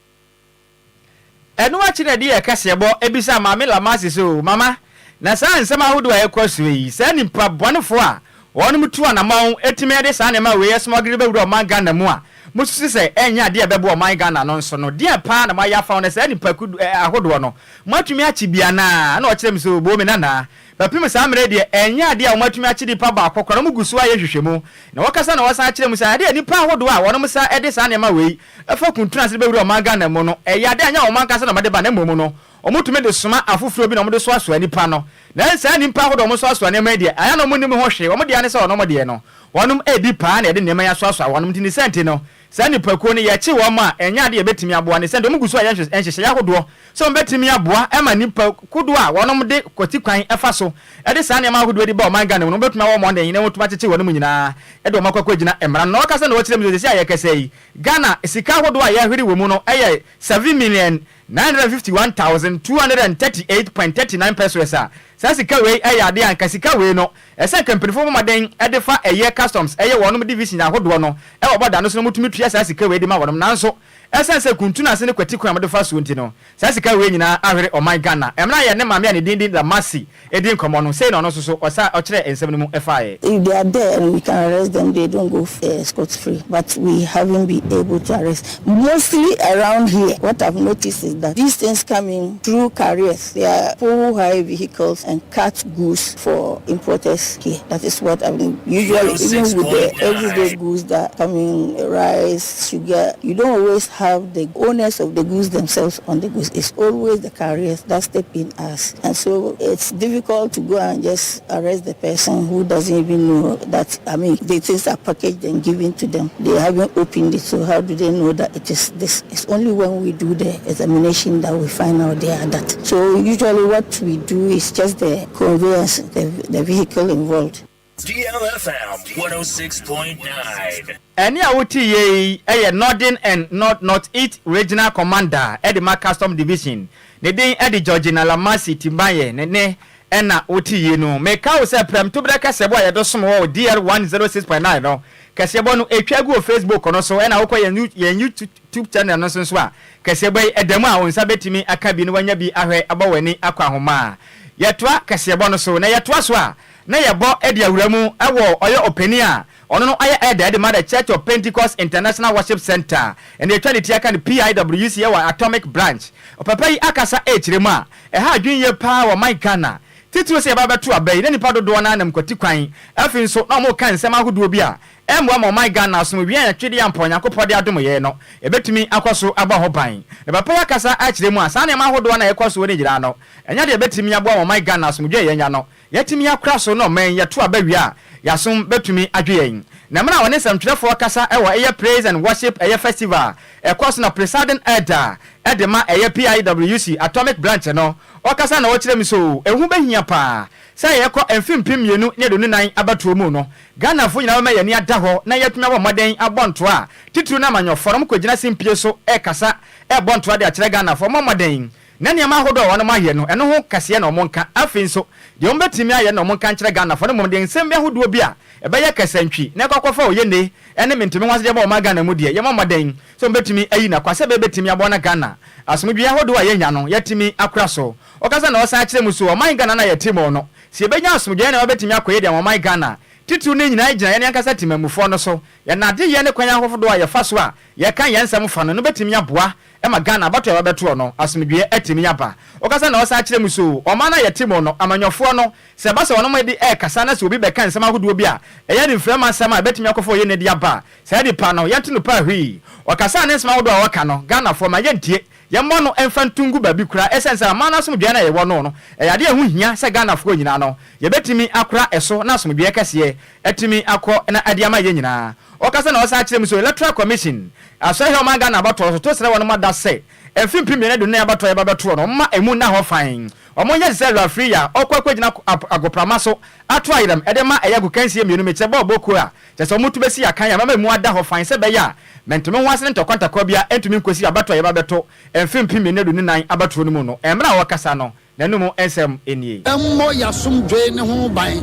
Speaker 1: Ɛno akyi na ɛde yɛ kaseɛbɔ ebisa Maame Lamasi so, mama na saa nsɛm ahodoɔ a ɛkɔ so yi, saa nipa bɔnefoɔ a wɔn tu anamɔn etumi de saa nneɛma wei ɛsmuggle bɛwura ɔman Ghana mu a mosusu sɛ ɛnyɛ adeɛ a ɛbɛboa ɔman Ghana no nso no, deɛ paa na moayɛ afa wo no, saa nipa ahodoɔ no moatumi akyi bi anaa? Na ɔkyerɛ me sɛ obuo me nanaa bɛpem saa mmerɛ deɛ, ɛnyɛ adeɛ a wɔatumi akyi nipa baako koraa, wɔn gu so ayɛ hwehwɛmu. Na wɔkasa na wɔsan kyerɛ mu sɛ adeɛ a nipa ahodoɔ a wɔnom sa de saa nneɛma wei ɛfa kuntun ase bɛwura ɔman Ghana mu no, ɛyɛ adeɛ a nyɛ wɔn ankasa na wɔde ba, na mmom no wɔtumi de soma afoforɔ bi na wɔde soasoa nipa no. Na saa nipa ahodoɔ wɔn soasoa nneɛma yi deɛ, ayɛ na wɔn nim ho hwee. Wɔn deɛ ne sɛ wɔn deɛ no wɔnom edi paa na yɛde nneɛma yi asoasoa wɔnom. Nti ne sɛnti no, saa nipakuo no yɛkye wɔn a, ɛnyɛ adeɛ yɛbɛtumi aboa. Ne sɛnti wɔn gu so a yɛ nhyehyɛeɛ ahodoɔ sɛ wɔn bɛtumi aboa ɛma nipa kodoɔ a wɔnom de kɔti kwan ɛfa so ɛde saa nneɛma ahodoɔ de ba ɔman Ghana mu no, wɔbɛtumi awɔ wɔn den na wɔtumi akyekye wɔn mu nyinaa ɛde wɔn akɔ akɔgyina mmara no. Na wɔkasa na wɔkyerɛ mu sɛ sɛ a yɛkɛsɛ yi, Ghana sika ahodoɔ a yɛahwere wɔ mu no ɛyɛ 7,951,238.39 pesewas, a saa sika wei ɛyɛ adeɛ a nka sika wei no ɛsɛ nka mpanimfoɔ mmɔden ɛde fa ɛyɛ customs ɛyɛ wɔnom division ahodoɔ no ɛwɔ bɔda no so no, mutumi tua saa sika wei de ma wɔnom. Nanso ɛsɛn sɛ kuntun ase ne kwati kwan a wɔde fa soɔ nti no, saa sika wei nyinaa ahwere ɔman Ghana. Ɛmuna yɛ ne maame a ne din din Lamasi edi nkɔmɔ no, sei na ɔno nso so ɔsa ɔkyerɛ nsɛm no mu ɛfaeɛ.
Speaker 6: If they are there and we can arrest them, they don't go scot free. But we haven't been able to arrest. Mostly around here, what I've noticed is that these things come in through carriers. They are people who hire vehicles and cart goods for importers here. That is what I mean. Usually, even with the everyday goods that come in, rice, sugar, you don't always have the owners of the goods themselves on the goods. It's always the carriers that step in us. And so it's difficult to go and just arrest the person who doesn't even know that, I mean, the things are packaged and given to them. They haven't opened it, so how do they know that it is this? It's only when we do the examination that we find out they are that. So usually what we do is just the conveyance, the vehicle involved.
Speaker 2: DLFM 106.9.
Speaker 1: Ɛne a wote yie yi ɛyɛ Northern and North North East Regional Commander ɛde ma Custom Division, ne din ɛde Georgina Lamasi Timbayɛ. Ne ne ɛna wote yie no. Meka wo sɛ prɛmtoberɛ kɛsɛbɔ a yɛde som wɔ DL 106.9 no, kɛseɛbɔ no ɛtwa gu wɔ Facebook no so, ɛna wokɔ yɛn YouTube channel no so nso a, kɛseɛbɔ yi ɛda mu a wo nsa bɛtumi aka bi na wanya bi ahwɛ abɔ w'ani akɔ ahoma a yɛtoa kɛseɛbɔ no so. Na yɛtoa so a, na yɛbɔ de awura mu ɛwɔ ɔyɛ ɔpanin a ɔno no ayɛ ɛda ɛde ma the Church of Pentecost International Worship Center, ɛna etwa ne ti aka no PIWC, ɛwɔ Atomic Branch. Ɔpapa yi akasa ɛkyerɛ mu a ɛha adwene yie paa wɔ man Ghana, titiri sɛ yɛba bɛto aba yi na nipa dodoɔ no anam kwati kwan. Afei nso na wɔn ka nsɛm ahodoɔ bi a ɛmmoa ma ɔman Ghana asomdwie a yɛtwe ampa Onyankopɔn de adom yɛn no ɛbɛtumi akɔ so abɔ ho ban. Na papa yi akasa akyerɛ mu a saa nneɛma ahodoɔ no a ɛkɔ soɔ no nyinaa no, ɛnyɛ deɛ ɛbɛtumi aboa ma ɔman Ghana asomdwie a yɛnya no yɛtumi akora so na ɔman yɛto aba wie a yɛasom bɛtumi adwe yɛn. Na mmerɛ a wɔne nsɛmtwerɛfoɔ kasa ɛwɔ ɛyɛ praise and worship ɛyɛ festival ɛkɔ so na presiding elder ɛde ma ɛyɛ PIWC Atomic Branch no ɔkasa na ɔkyerɛ mu so ehu bɛhia paa sɛ yɛkɔ mfe 2024 abatoɔ mu no, Ghanafoɔ nyinaa bɛma yɛni ada hɔ na yɛatumi abɔ mmɔden abɔ ntoa a titiri no amanyɔfoɔ no kɔgyina simpie so ɛkasa ɛbɔ ntoa de akyerɛ Ghanafoɔ mmɔ mmɔden na nneɛma ahodoɔ a wɔnom ayɛ no, ɛno ho kɛseɛ na ɔmo nka. Afei nso deɛ wɔn bɛtumi ayɛ na ɔmo nka nkyerɛ Ghanafoɔ no mmom deɛ nsɛm bi ahodoɔ bi a ɛbɛyɛ kɛsɛntwi na ɛkɔ akɔfa oyɛ ne ɛne mentumi ho asedeɛ bɔ ɔman Ghana mu deɛ, yɛmmɔ mmɔden sɛ wɔn bɛtumi ayi na kwasɛ bɛyɛ bɛtumi aboa na Ghana asomdwie ahodoɔ a yɛnya no yɛtumi akora so. Ɔkasa na ɔsan kyerɛ mu so ɔman Ghana na yɛte mu no, sɛ yɛbɛnya asomdwie na wɔbɛtumi akɔyɛ deɛ ɔman Ghana titiriw no nyinaa gyina yɛn ankasa temamufoɔ no so. Yɛn adeyɛ ne kwan ahodoɔ a yɛfa so a yɛka yɛn nsɛm fa no no bɛtumi aboa. ma Ghana abatoɔ a ɛba bɛtoɔ no asomdwoeɛ atumi aba. Ɔkasa na ɔsan kyerɛ mu so ɔman no a yɛte mu no amanyɔfoɔ no sɛ ɛba sɛ wɔnom de ɛrekasa na sɛ obi bɛka nsɛm ahodoɔ bi a ɛyɛ animfrɛma nsɛm a ɛbɛtumi akɔfa ɔyɛ nadi aba a, saa nipa no yɛnto no paa hwii. Ɔkasa ne nsɛm ahodoɔ a ɔka no Ghanafoɔ ma yɛntie, yɛmmɔ no mfa nto ngu baabi koraa ɛsiane sɛ aman no asomdwoeɛ no a yɛwɔ no no ɛyɛ adeɛ a ɛho hia sɛ Ghanafoɔ nyinaa no yɛbɛtumi akora ɛso na asomdwoeɛ kɛseɛ atumi akɔ na adi ama yɛn nyinaa. Ɔkasa na ɔsan kyerɛ mu sɛ Electoral Commission asɔre hɛ ɔman Ghana abatoɔ so to srɛ wɔnom ada sɛ mfe 2024 abatoɔ a yɛba bɛtoɔ no wɔmma ɛmu nna hɔ fann. Wɔnyɛ te sɛ referee a ɔkɔ akɔgyina agoprama so ato ayerɛm de ma ɛyɛ agokansie mmienu mekyerɛ bɔɔlbɔ kuo a kyerɛ sɛ wɔto bɛsi akan a mɛma ɛmu ada hɔ fann sɛ ɛbɛyɛ a mente me ho ase ne ntɔkwa ntɔkwa biara ntumi nkɔsi abatoɔ a yɛba bɛto mfe 2024 abatoɔ no mu no. Mmerɛ a ɔrekasa no N'anom nsɛm nie.
Speaker 4: Mmɔ y'asomdwoe ne ho ban.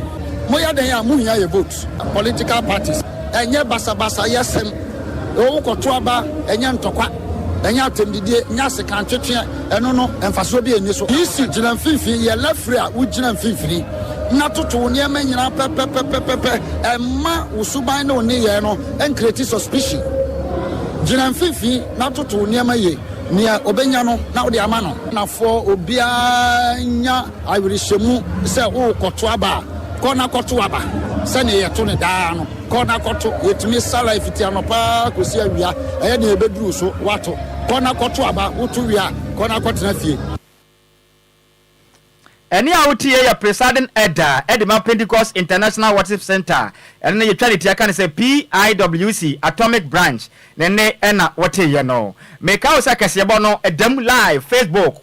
Speaker 4: Moyɛ dɛn a mohia yɛ vote. Political parties ɛnyɛ basabasa yɛ sɛm wo kɔto aba ɛnyɛ ntɔkwa ɛnyɛ atɛmdidie nyɛ asekantwetweɛ ɛno no mfasoɔ bi nni so. EC gyina mfimfini yɛ lɛfere a wo gyina mfimfini na toto wo nneɛma nyinaa pɛpɛpɛpɛpɛ ɛmma wo suban ne wo nneyɛɛ no nkreti suspicion gyina mfimfini na toto wo nneɛma yie. Nea obenya no, na wode ama no. Ghanafoɔ obiara nya awerehyɛmu sɛ worekɔto aba a, kɔ na kɔto aba sɛdeɛ yɛto no daa no. Kɔ na kɔto. Yɛtumi sa line fiti anɔpa ara kɔsi awia. Ɛyɛ deɛ ɛbɛduru so, woato. Kɔ na kɔto aba. Woto wie a, kɔ na kɔtena fie.
Speaker 1: Ɛnne a wotie yɛ Presiding Elder de ma Pentecost International Worship Center, ɛno no yɛtwa ne tia ka no sɛ PIWC Atomic Branch, ne nne na woteeɛ no. Meka wo sɛ kɛseɛbɔ no da mu live, Facebook,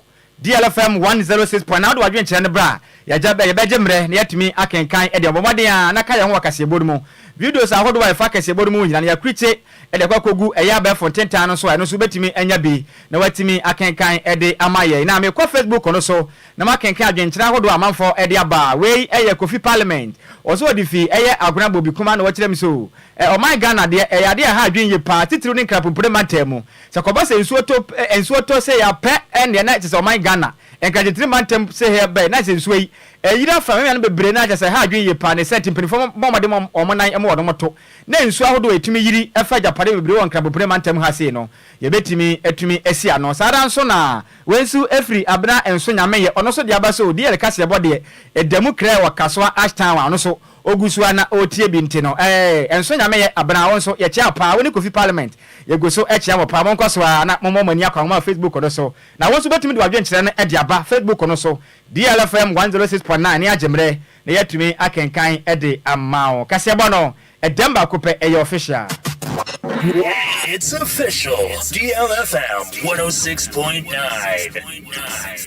Speaker 1: DLFM 106.9, wode w'adwenkyerɛ no bra a, yɛagya yɛbɛgye mmerɛ na yɛatumi akenkan de abɔ mmɔden ara na ka yɛn ho wɔ kaseɛbɔ no mu. Videos ahodoɔ a ɛfa kaseɛbɔ no mu nyinaa no yɛakrikye de akɔ akɔgu ɛyɛ abɛɛfo ntentan no so a ɛno nso wobɛtumi anya bi na watumi akenkan de ama yɛn. Na mekɔ Facebook no so na makenkan adwenkyerɛ ahodoɔ a amanfoɔ de aba. Wei yɛ Kofi Parliament. Ɔse ɔde fi ɛyɛ Agona Bobi Kuma na ɔkyerɛ me sɛ o, ɛ, ɔman Ghana deɛ ɛyɛ adeɛ a ɛha adwene yie paa, titiriw ne Nkrapompire mantam mu. Sɛ kɔba sɛ nsuo tɔ, ɛ, nsuo tɔ sei a pɛ ɛnneɛ na kyerɛ sɛ ɔman Ghana, Nkrakyetire mantam sei ha bɛn na kyerɛ sɛ nsuo yi ɛyiri afa mmea no bebree na kyerɛ sɛ ɛha adwene yie paa ne sɛ nti mpanimfoɔ mmɔ mmɔden ma wɔn nan ma wɔn to na nsuo ahodoɔ a ɛtumi yiri fa agyapadeɛ bebree wɔ Nkrapompire mantam ha sei no Yɛbɛtumi atumi asi ano. Saa ara nso na wei nso firi Abena nso Nyame yɛ ɔno nso de aba sɛ ɔdi yɛn kaseɛbɔ deɛ ɛda mu krɛɛ wɔ Kasoa Ash Town a ɔno nso ɔgu so a na ɔretie bi nti no ɛɛ nso Nyame yɛ Abena wo nso yɛkyea wo paa wo ne Kofi Parliament yɛgu so kyea mo paa monkɔ so ara na mommɔ mo ani akɔ ahoma Facebook no so na wo nso wobɛtumi de w'adwenkyerɛ no de aba Facebook no so DLFM 106.9 ne agye mmerɛ na yɛatumi akenkan de ama wo kaseɛbɔ no Ɛdɛm baako pɛ, ɛyɛ official.
Speaker 2: It's official, DLFM 106.9.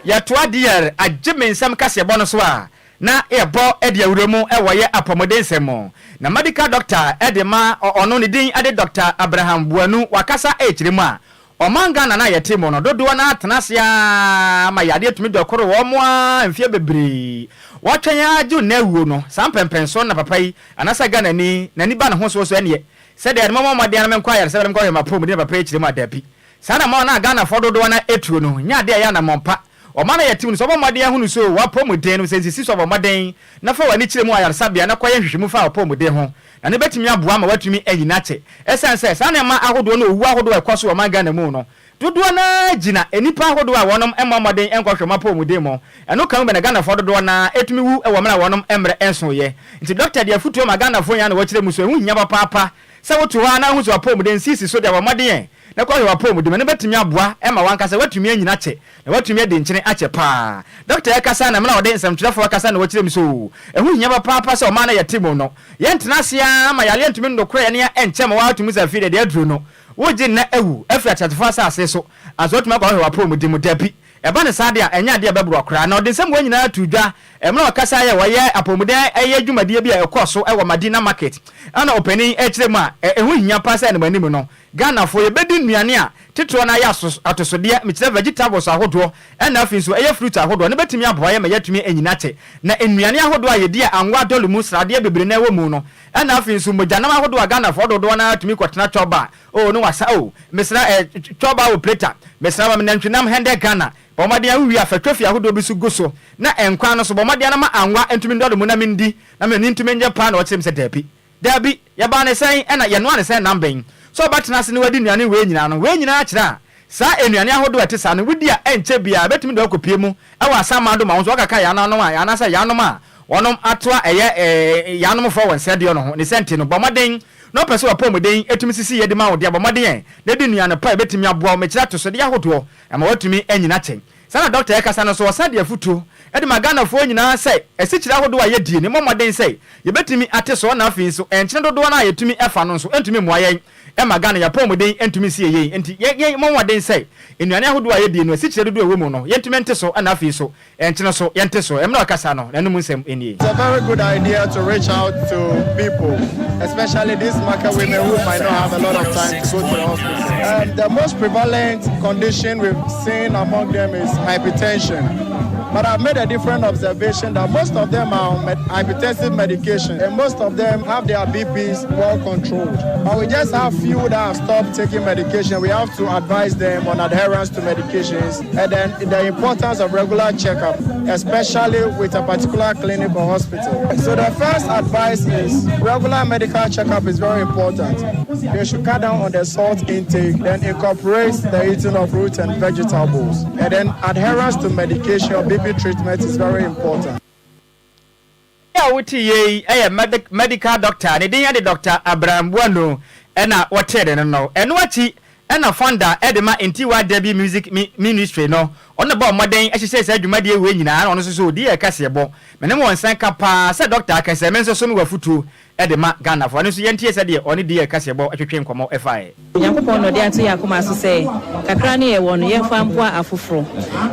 Speaker 1: Yɛtoa DR agye me nsɛm kaseɛbɔ no so a, na yɛbɔ de awura mu wɔ yɛ apɔmuden nsɛm mu. Na medical doctor de ma ɔno ne din de Doctor Abraham Boanu wakasa rekyerɛ mu a, Ɔman Ghana no a yɛte mu no, dodoɔ no ara tena ase ara ma yadeɛ tumi dɔkoro wɔn ara mfeɛ bebree. Wɔtwɛn ara gye nnɛ awuo no, saa mpɛnpɛnsoɔ no na papa yi, anaasɛ Ghanani, n'ani ba ne ho soɔ so ɛnneɛ, sɛdeɛ mommɔ mmɔden ara na menkɔ ayaresabea na menkɔhwɛ m'apɔmuden na papa yi kyerɛ mu a, dabi. Saa anammɔn no a Ghanafoɔ dodoɔ no ara tuo no, nyɛ adeɛ a ɛyɛ anammɔn pa. Ɔman a yɛte mu no, sɛ wobɔ mmɔden ahunu sɛ w'apɔmuden no, sɛ nsisi so a, bɔ mmɔden na fa w'ani kyerɛ mu wɔ ayaresabea na kɔyɛ nhwehwɛmu fa w'apɔmuden ho. Na no bɛtumi aboa ma woatumi ayi no akyɛ. Ɛsiane sɛ saa nneɛma ahodoɔ ne owuo ahodoɔ a ɛkɔ so wɔ ɔman Ghana mu no, dodoɔ no ara gyina nnipa ahodoɔ a wɔnom mmɔ mmɔden nkɔhwɛ wɔn apɔwmuden mu. Ɛno ka mu bɛ na Ghanafoɔ dodoɔ no ara tumi wu wɔ mmerɛ a wɔnom mmerɛ nsoeɛ. Nti dɔkta de afutuo ma Ghanafoɔ nyinaa na wɔkyerɛ mu sɛ ɛho hia papaapa sɛ wote hɔ ara na wohu sɛ w'apɔwmuden nsisi so deɛ bɔ mmɔden na kɔhwɛ w'apɔwmuden mu. Ɛno bɛtumi aboa ma w'ankasa woatumi anyini akyɛ na woatumi adi nkyene akyɛ paa. Dɔkta rekasa na mmerɛ a ɔde nsɛmtwerɛfoɔ rekasa na wɔkyerɛ mu sɛ oo, ɛho hia papaapa sɛ ɔman no a yɛte mu no, yɛntena ase ara ma yareɛ ntumi nnokora yɛn a ɛnkyɛ ma woatumi sɛ afei deɛ deɛ aduro no, wogye nna awu afiri ateasefoɔ asase so ansa woatumi akɔhwɛ w'apɔwmuden mu. Dabi, ɛba no saa deɛ a, ɛnyɛ adeɛ a ɛbɛboa koraa. Na ɔde nsɛm wei nyinaa too dwa mmerɛ a ɔkasaeɛ a wɔyɛ apɔwmuden ɛyɛ dwumadie bi a ɛkɔɔ so wɔ Madina Market ɛna ɔpanin rekyerɛ mu a ɛho hia paa sɛ animanim no Ghanafoɔ yɛbɛdi nnuane a titiriw no ayɛ atosodeɛ, mekyerɛ vegetables ahodoɔ ɛna afei nso ɛyɛ fruit ahodoɔ no bɛtumi aboa yɛn ma yɛatumi anyini akyɛ. Na nnuane ahodoɔ a yɛdi a anwa adɔle mu, sradeɛ bebree no ara wɔ mu no, ɛna afei nso mogyanam ahodoɔ a Ghanafoɔ dodoɔ no ara tumi kɔtena chɔba oh ne wasa oh mesrɛ eh chɔba wɔ plate a mesrɛ ma me nantwinam hɛndɛ Ghana bɔ mmɔden a wowie a fa twofi ahodoɔ bi nso gu so na nkwan no nso bɔ mmɔden ara ma anwa ntumi ndɔle mu na mendi na m'ani ntumi nnye paa na ɔkyerɛ me sɛ daabi Dabi, yɛbaa no sɛn ɛna yɛnoaa no sɛn nam bɛn? sɛ ɔbɛtena ase na wadi nnuane wei nyinaa no. Wei nyinaa kyerɛ a saa nnuane ahodoɔ a ɛte saa no wodi a ɛnkyɛ biara ɛbɛtumi de wo akɔpue mu wɔ asamando ma wo nso woakaka yɛn a anaasɛ yɛanom a wɔnom atoa ɛyɛ yɛanomfoɔ wɔ nsɛdeɛ no ho. Ne sɛ nti no bɔ mmɔden na ɔpɛ sɛ w'apɔmuden tumi sisi yie de ma wo deɛ bɔ mmɔden ɛ na di nnuane pa a ɛbɛtumi aboa wo mekyerɛ atosodeɛ ahodoɔ ama woatumi anyini akyɛ. Saa na dɔkta rekasa no nso, ɔsan de afotuo de ma Ghanafoɔ nyinaa sɛ asikyire ahodoɔ a yɛdie no, yɛmmɔ mmɔden sɛ yɛbɛtumi ate soɔ na afei nso nkyene dodoɔ no a yɛtumi fa no nso ntumi mmoa yɛn mma Ghana yɛn apɔmuden ntumi nsi yɛn yie. Enti yɛn yɛmmɔ mmɔden sɛ nnuane ahodoɔ a yɛdie no, asikyire dodoɔ a ɛwɔ mu no, yɛntumi nte so na afei nso nkyene nso yɛnte so. Mmerɛ a ɔrekasa no, n'anom nsɛm nie.
Speaker 7: It's a very good idea to reach out to people, especially these market women who might not have a lot of time to go to the hospital. Um, the most prevalent condition we've seen among them is hypertension. But I've made a different observation that most of them are on med- hypertensive medication and most of them have their BPs well controlled. But we just have few that have stopped taking medication. We have to advise them on adherence to medications and then the importance of regular checkup, especially with a particular clinic or hospital. So the first advice is regular medical checkup is very important. They should cut down on the salt intake, then incorporate the eating of fruits and vegetables. And then adherence to medication or BP treatment is very important.
Speaker 1: a wote yei yɛ medical doctor ne din de Dr. Abraham Buanu ɛna wɔtee ne no no ɛno akyi ɛna founder ɛde ma Ntiwa Debbie Music Ministry no ɔno bɔ mmɔden ahyehyɛ saa dwumadie wei nyinaa na ɔno nso so odi yɛ kaseɛ bɔ mene wɔn nsa ka paa sɛ doctor akɛsɛ me nso so me wɔ afutuo ɛde ma Ghanafoɔ ɛno nso yɛntie sɛdeɛ ɔne di yɛ kaseɛ bɔ atwetwe nkɔmmɔ ɛfaeɛ.
Speaker 8: Onyankopɔn na ɔde ato yɛn akoma so sɛ kakra ne yɛwɔ no yɛmfa mboa afoforɔ.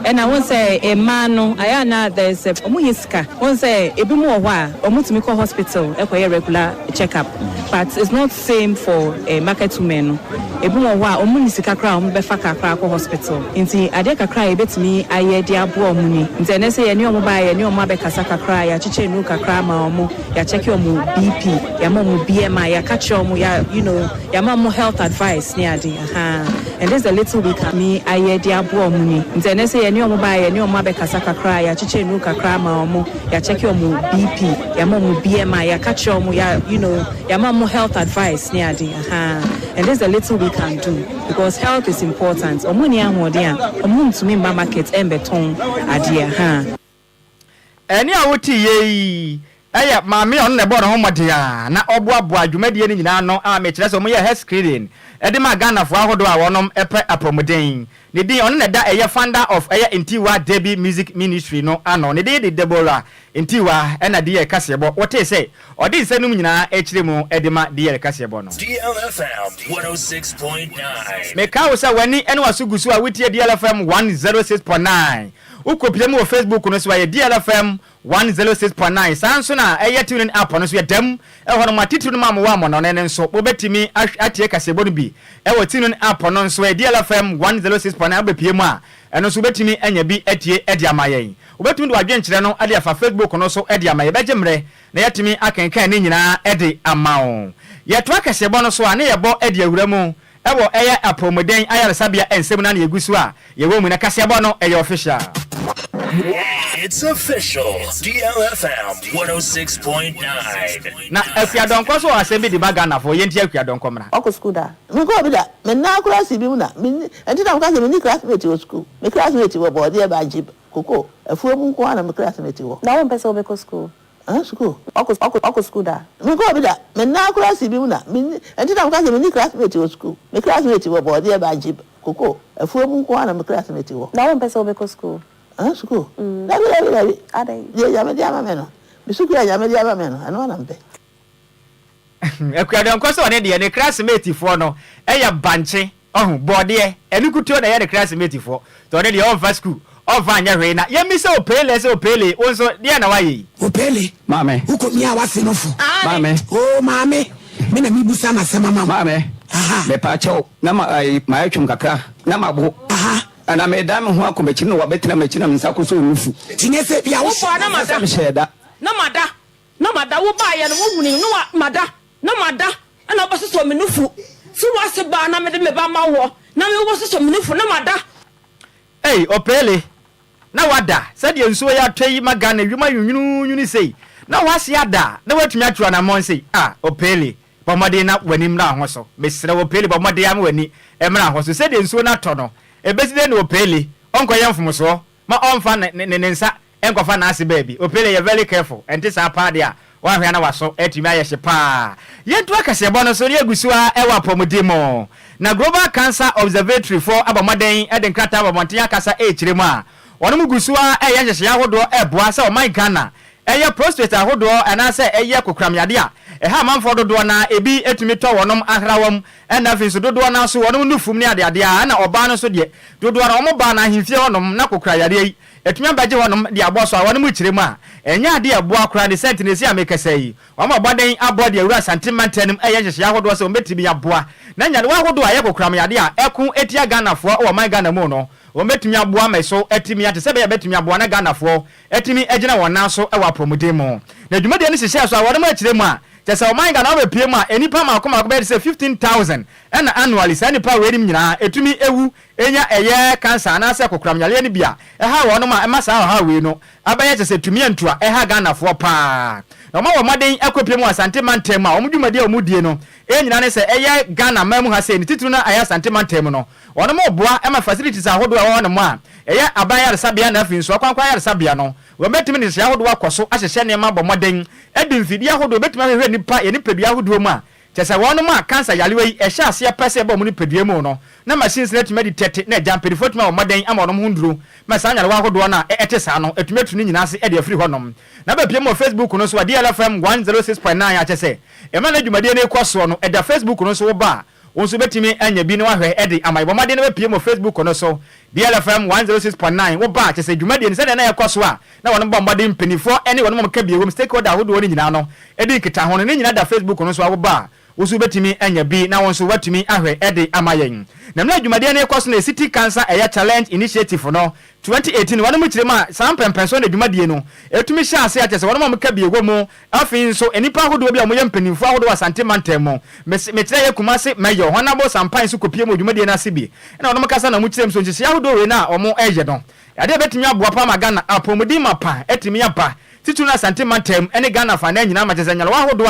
Speaker 8: Ɛna wohu sɛ mmaa no ayɛ a na there is a ɔmo hia sika. Wohu sɛ ebinom wɔ hɔ a ɔmo tumi kɔ hospital kɔyɛ regular check up but it's not same for market women no. Ebinom wɔ hɔ a ɔmo nni sika koraa a ɔmo bɛfa car koraa akɔ hospital. Nti adeɛ kakra a yɛbɛtumi ayɛ de aboa ɔmo ni. Nti ɛnɛ sɛ yɛne ɔmo baeɛ yɛne ɔmo abɛkasa kakra, yɛakyekyɛ nnuru kakra ama ɔmo, yɛakyɛke ɔmo BP, yɛama ɔmo BMI, yɛaka kyerɛ ɔmo, yɛ you know, yɛama ɔmo health advice ne ade ahaa and this is the little we can me ayɛ de aboa ɔmo ni. Nti ɛnɛ sɛ yɛne ɔmo baeɛ yɛne ɔmo abɛkasa kakra, yɛakyekyɛ nnuru kakra ama ɔmo, yɛakyɛke ɔmo BP, yɛama ɔmo BMI, yɛaka kyerɛ ɔmo, yɛ you know, yɛama ɔmo health advice ne ade ahaa and this is the little we can do because health is important. Ɔmo nni ahoɔden a, ɔmo ntumi mma market ɛmbɛtɔn adeɛ ahaa.
Speaker 1: Ɛnne a wote yei yɛ maame a ɔno na ɛbɔɔ ne ho mmɔden a na ɔboaboa dwumadie no nyinaa ano a mekyerɛ sɛ wɔyɛɛ health screening de maa Ghanafoɔ ahodoɔ a wɔnom pɛ apɔmuden. Ne din, ɔno na ɛda ɛyɛ founder of ɛyɛ Ntiwa Derby Music Ministry no ano. Ne din de Deborah Ntiwa ɛna DL Kaseɛbɔ. Wotee sɛ ɔde nsɛm nom nyinaa kyerɛ mu de ma DL Kaseɛbɔ no.
Speaker 2: DLFM 106.9.
Speaker 1: Meka wo sɛ w'ani ne w'aso gu so a wotie DLFM 106.9. Wokɔpie mu wɔ Facebook no so a, ɛyɛ DLFM 106.9. Saa nso na ɛyɛ TuneIn app no nso yɛda mu wɔ hɔnom. Atitiriw no ma mowɔ amɔnɔne no nso, mobɛtumi atie kaseɛbɔ no bi wɔ TuneIn app no nso. Ɛyɛ DLFM 106.9. Wobɛpie mu a, ɛno nso wobɛtumi anya bi atie de ama yɛn. Wobɛtumi de w'adwenkyerɛ no de afa Facebook no so de ama yɛn. Yɛbɛgye mmerɛ na yɛatumi akenkan ne nyinaa de ama wo. Yɛtoa kaseɛbɔ no so a, na yɛbɔ de awura mu Ɛwɔ ɛyɛ apɔwmuden ayaresabea nsɛm no a na yɛgu so a yɛwɔ mu na kaseɛbɔ no ɛyɛ official.
Speaker 2: It's official, DLFM 106.9.
Speaker 1: Na Akua Donkor nso wɔ asɛm bi de ma Ghanafoɔ, yɛntie Akua Donkor mmra.
Speaker 9: Ɔkɔ sukuu da? Menkɔɔ bi da. Me nan koraa si bi mu na menni ɛnti na meka sɛ menni classmate wɔ sukuu. Me classmate wɔ bɔɔdeɛ, bankye, koko, afuo mu nko ara na me classmate wɔ.
Speaker 10: Na wompɛ sɛ wobɛkɔ sukuu?
Speaker 9: Ɛhɛn sukuu.
Speaker 10: Ɔkɔ ɔkɔ ɔkɔ sukuu da?
Speaker 9: Menkɔɔ bi da. Me nan koraa si bi mu na menni ɛnti na meka sɛ menni classmate wɔ sukuu. Me classmate wɔ bɔɔdeɛ, bankye, koko, afuo mu nko ara na me classmate wɔ.
Speaker 10: Na wompɛ sɛ wobɛkɔ sukuu?
Speaker 9: Ɛhɛn sukuu. Dabi dabi dabi.
Speaker 10: Adɛn?
Speaker 9: Deɛ Nyame de ama me no, me sukuu a Nyame de ama me no, ɛno ara na mepɛ.
Speaker 1: Akua Donkor sɛ ɔne deɛ ne classmate foɔ no yɛ bankye Ɔho, bɔɔdeɛ, ɛno nkutoo na ɛyɛ ne classmate foɔ, nti ɔno deɛ ɔmfa school, ɔmfa nyɛ hwee, na yɛmmisa Opeele sɛ Opeele, wo nso deɛn na woayɛ yi?
Speaker 11: Opeele,
Speaker 12: Maame.
Speaker 11: wokɔ miaa w'ase no fo.
Speaker 12: Maame.
Speaker 11: Oo maame, me na mebusa n'asɛm ama wo.
Speaker 12: Maame,
Speaker 11: Aha.
Speaker 12: mepaakyɛw, na ma ayi, mayɛ twom kakra, na mabo.
Speaker 11: Aha.
Speaker 12: Na medan me ho akɔ m'akyi na wabɛtena m'akyi na me nsa akɔsɔ nufu.
Speaker 11: Nti nyɛ sɛ bia
Speaker 13: Wo baa na
Speaker 11: wohyɛ.
Speaker 13: mada.
Speaker 12: Sɛ mehyɛɛ da.
Speaker 13: Na mada. Na mada. Wo baeɛ no, wohunii no na mada. Na mada. Ɛna wobɛsosɔ me nufu. So w'ase baa na mede me ba ma woɔ na me wobɛsosɔ me nufu na mada.
Speaker 1: Ei Opeele, na wada sɛdeɛ nsuo yi atɔ yi ma Ghana wiem ayɛ nwununwunu sei, na w'ase ada a na woatumi atu anammɔn sei, ah Opeele. Bɔ mmɔden na w'ani mmra ho so. Mesrɛ wo Pele, bɔ mmɔden ara ma w'ani mmra ho so. Sɛdeɛ nsuo no atɔ no, ɛbɛsi dɛn na Opele ɔnkɔyɛ mfomsoɔ ma ɔmfa ne ne ne nsa nkɔfa n'ase baabi? Opele yɛ very careful, ɛnte saa paa deɛ a, woanhwɛ a na w'aso atumi ayɛ hye paa. Yɛntoa kaseɛbɔ no so na yɛgu so ara wɔ apɔmuden mu. Na Global Cancer Observatory foɔ abɔ mmɔden de nkrataa aba abɔnten akasa rekyerɛ mu a, wɔnom gu so ara reyɛ nhyehyɛeɛ ahodoɔ reboa sɛ ɔman Ghana Ɛyɛ prostate ahodoɔ anaasɛ ɛyɛ kokoram yadeɛ a ɛha amanfoɔ dodoɔ no ara, ebi tumi tɔ wɔnom ahrawa mu ɛna afei nso dodoɔ no ara nso wɔnom nufum ne adeadeɛ ara ɛna ɔbaa no nso deɛ dodoɔ no ara wɔn baa no ahemfie hɔnom na kokora yadeɛ yi atumi abɛgye hɔnom de abɔ so a wɔnom kyerɛ mu a ɛnyɛ adeɛ a ɛboa koraa ne sɛ nti na ɛsi a mekasa yi wɔn abɔden abɔ de awura Asante mantam no mu ɛyɛ nhyehyɛeɛ ahodoɔ sɛ wɔbɛtumi aboa na nyarewa ahodoɔ a ɛyɛ kokoram yadeɛ a ɛko tia Ghanafoɔ wɔ ɔman Ghana mu no wɔbɛtumi aboa ma ɛso atumi ate sɛ ɛbɛyɛ a ɛbɛtumi aboa na Ghanafoɔ atumi agyina wɔn nan so wɔ apɔmuden mu. Na dwumadie no hyehyɛɛ so a wɔnom akyerɛ mu a, kyerɛ sɛ ɔman Ghana wɔbɛpue mu a, nnipa mmaako mmaako bɛyɛ te sɛ 15,000 ɛna annually saa nnipa wei nom nyinaa ɛtumi ɛwu nya ɛyɛ cancer anaasɛ kokoram yareɛ no bi a ɛha wɔnom a ɛma saa ɔhaw wei no abɛyɛ kyerɛ sɛ tumi antu a ɛha Ghanafoɔ paa. Na wɔn a wɔn mmɔden akɔpue mu wɔ Asante mantam mu a wɔn dwumadie a wɔn die no nyinaa ne sɛ ɛyɛ Ghana man mu ha sei ne titiriw no a ɛyɛ Asante mantam mu no Wɔnom boa ma facilities ahodoɔ a ɛwɔ hɔ nom a ɛyɛ aban ayaresabea na afei nso akwankwa ayaresabea no, wɔbɛtumi de nhyehyɛe ahodoɔ akɔ so ahyehyɛ nneɛma abɔ mmɔden de mfidie ahodoɔ bɛtumi ahwehwɛ nnipa yɛn nipadua ahodoɔ mu a kyerɛ sɛ wɔnom a cancer yarewa yi ɛhyɛ aseɛ pɛ sɛ ɛba wɔn nipadua mu no na machines no atumi aditɛte na agya mpaninfoɔ atumi abɔ mmɔden ama wɔnom ho nnuro ma saa nyarewa ahodoɔ no a ɛte saa no atumi atu ne nyinaa ase de afiri hɔ nom. Na bɛpue mu wɔ Facebook no so a DLFM 106.9 a kyerɛ sɛ mmerɛ na dwumadie no rekɔ soɔ no ɛda Facebook no so woba a Wo nso wobɛtumi anya bi na woahwɛ de ama. Bɔ mmɔden na bɛpue mu wɔ Facebook no so, DLFM 106.9. Woba a, kyerɛ sɛ dwumadie no sɛdeɛ na ɛrekɔ so a na wɔn bɔ mmɔden, mpanimfoɔ ne wɔn a wɔka bi wom, stakeholder ahodoɔ no nyinaa no di nkitaho no, ne nyinaa da Facebook no so a woba a, wo nso wobɛtumi anya bi na wo nso woatumi ahwɛ de ama yɛn. Na mmerɛ a dwumadie no rekɔ so no, City Cancer Ɛyɛ Challenge Initiative no 2018, wɔnom kyerɛ mu a saa mpɛnpɛnsoɔ na dwumadie no tumi hyɛ aseɛ a kyerɛ sɛ wɔnom a wɔka bi wɔ mu Afei nso, nnipa ahodoɔ bi a wɔyɛ mpanimfoɔ ahodoɔ wɔ Asante mantam mu, mese, mekyerɛ yɛ Kumase Mayor, Honourable Sampan nso kɔpue mu wɔ dwumadie no ase bi, ɛna wɔnom kasa na wɔkyerɛ mu sɛ nhyehyɛeɛ ahodoɔ wei no a wɔreyɛ no, adeɛ a ɛbɛtumi aboa paa ma Ghana apɔmuden mapa atumi aba, titiriw no Asante mantam ne Ghana afanan nyinaa ma kyerɛ sɛ nyarewa ahodoɔ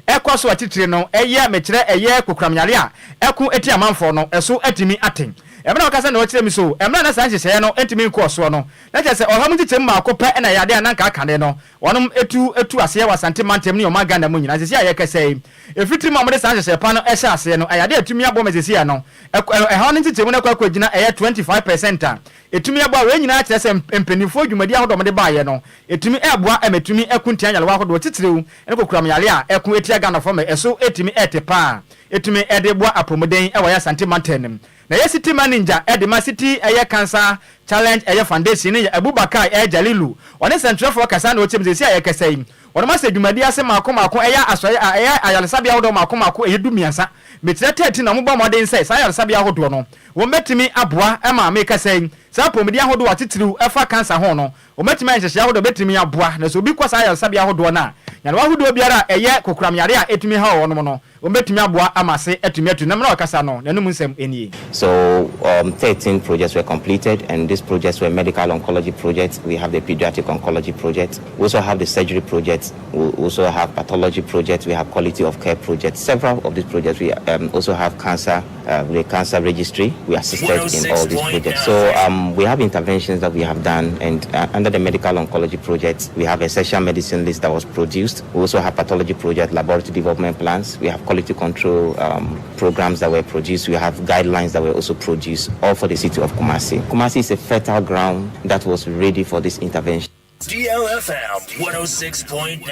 Speaker 1: a ɛkɔ so atitire no yɛ, mekyerɛ ɛyɛ kokoram yareɛ a ɛko tia amanfoɔ no, ɛso atumi ate. Mmerɛ a wɔkasa na wɔkyerɛ mu so, mmerɛ a na saa nhyehyɛeɛ no ntumi nkɔɔ soɔ no, na kyerɛ sɛ ɔha mu nkyekyɛmu baako pɛ na ɛyɛ adeɛ a na anka akane no Wɔnom tu tu aseɛ wɔ Asante mantam ne ɔman Ghana mu nyinaa. Seesei a yɛrekasa yi, ɛfiri tirim a wɔde saa nhyehyɛɛ pa no hyɛɛ aseɛ no, ɛyɛ adeɛ a ɛtumi aboa ma seesei a no, ɛhaw no nkyekyɛmu no akɔ akɔgyina ɛyɛ 25 percent a ɛtumi aboa. Wei nyinaa kyerɛ sɛ mpanimfoɔ dwumadie ahodoɔ a wɔde baeɛ no, ɛtumi ɛreboa ma ɛtumi ɛko tia nyarewa ahodoɔ, titiriw ne kokoram yareɛ a ɛko tia Ghanafoɔ ma ɛso ɛtumi ɛte pa a ɛtumi ɛde boa apɔmuden wɔ yɛn Asante mantam no mu. Na ɛyɛ City Manager de ma City ɛyɛ Cancer Challenge ɛyɛ Foundation no yɛ Abubakar ɛyɛ Jalilu. Ɔne nsɛntwerɛfoɔ kasa na ɔkyerɛ mu seesei a yɛkasa yi wɔnom asɛ dwumadie ase mmaako mmaako ɛyɛ asɔre a ɛyɛ ayaresabea ahodoɔ mmaako mmaako ɛyɛ 13 mekyerɛ 13 na wɔbɔ mmɔden sɛ saa ayaresabea ahodoɔ no wɔn bɛtumi aboa ma mekasa yi saa apɔmuden ahodoɔ atitiriw ɛfa cancer ho no wɔbɛtumi ayɛ nhyehyɛe ahodoɔ a ɛbɛtumi aboa na sɛ obi kɔ saa ayaresabea ahodoɔ no a nyarewa ahodoɔ biara a ɛyɛ kokoram yareɛ a ɛtumi haw wɔnom no Wɔbɛtumi aboa ama ase atumi atu. Na mmerɛ a ɔrekasa no, n'anom nsɛm nie.
Speaker 14: So um 13 projects were completed and these projects were medical oncology projects, we have the pediatric oncology project, we also have the surgery project, we also have pathology project, we have quality of care project, several of these projects, we um also have cancer, uh, the cancer registry, we assisted in all these projects. So um we have interventions that we have done and uh, under the medical oncology project, we have essential medicine list that was produced. We also have pathology project, laboratory development plans, we have quality control um, programs that were produced, we have guidelines that were also produced, all for the city of Kumasi. Kumasi is a fertile ground that was ready for this intervention.
Speaker 2: DLFM 106.9.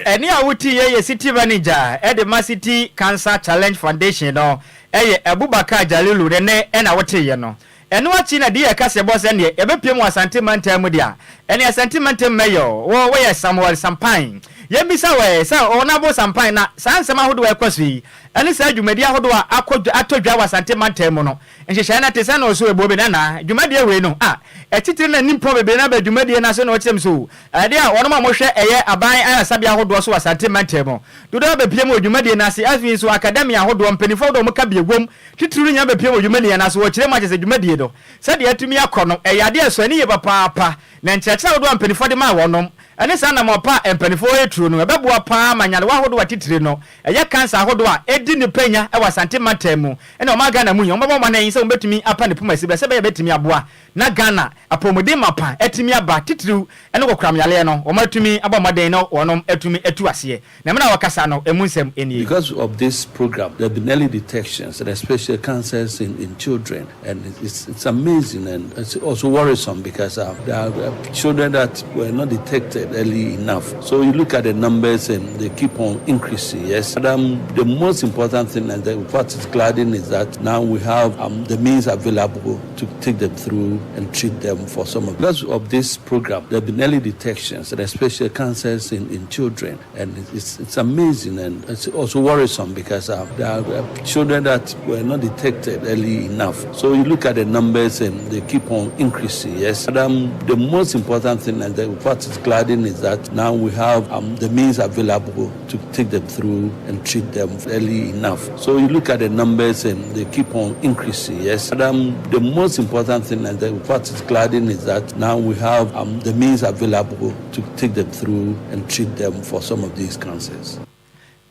Speaker 1: Ɛnne a wotiiɛ yɛ City Manager de ma City Cancer Challenge Foundation no yɛ Abubakar Jalilu ne nne na woteeɛ no. Ɛno akyi na DL ka sɛ bɔ sɛ neɛ yɛbɛpue mu wɔ Asante mantam mu deɛ a, ɛneɛ Asante mantam Mayor wo woyɛ Samuel Sampan. Yɛmmisa wo ɛ sɛ Honourable Sampan na saa nsɛm ahodoɔ a ɛkɔ so yi ɛne saa dwumadie ahodoɔ a akɔ atɔ dwa wɔ Asante mantam mu no nhyehyɛeɛ no te sɛn na ɔso ɛbuo bi na na dwumadie wei no a atitire na nimpɔn bebree no aba dwumadie no ase na ɔkyerɛ mu so ɛdeɛ a wɔnom a wɔhwɛ ɛyɛ aban ayaresabea ahodoɔ so wɔ Asante mantam mu dodoɔ abɛpue mu wɔ dwumadie no ase afei nso akadɛmi ahodoɔ mpaninfoɔ ahodoɔ a wɔka bi ɛwom Titiriw no nyinaa bepue wɔ dwumadi anaa so wɔkyerɛ mu akyerɛ sɛ dwumadie no, sɛdeɛ atumi akɔ no, ɛyɛ adeɛ a ɛsɔ ani yie papaapa, na nkyerɛkyerɛ ahodoɔ a mpaninfoɔ de maa wɔnom, ne saa anammɔn pa a mpanimfoɔ returo no, ɛbɛboa pa ara ma nyarewa ahodoɔ atitire no, ɛyɛ cancer ahodoɔ a ɛdi nnipa nya wɔ Asante mantam mu ne ɔman Ghana mu yi, wɔbɛbɔ mmɔden sɛ wɔbɛtumi apa ne poma siberɛ sɛ ɛbɛyɛ a ɛbɛtumi aboa na Ghana apɔmuden mapa atumi aba, titiriw ne kokoram yareɛ no, wɔatumi abɔ mmɔden na wɔnom atumi atu aseɛ. Na mmerɛ a wɔkasa no, ɛmu nsɛm nie.
Speaker 5: Because of this program, there have been early detections and especially cancers in, in children. And it's, it's amazing and it's also worrisome because uh, there are children that were not detected early enough. So you look at the numbers and they keep on increasing, yes. But um, the most important thing and the, what is gladding is that now we have um, the means available to take them through and treat them for some of Because of this program, there have been early detections and especially cancers in, in children. And it's, it's amazing and it's also worrisome because uh, there are children that were not detected early enough. So you look at the numbers and they keep on increasing, yes. But um, the most important thing and the, what is gladding is that now we have um, the means available to take them through and treat them early enough. So you look at the numbers and they keep on increasing, yes. But um, the most important thing and the, what is gladding is that now we have um, the means available to take them through and treat them for some of these cancers.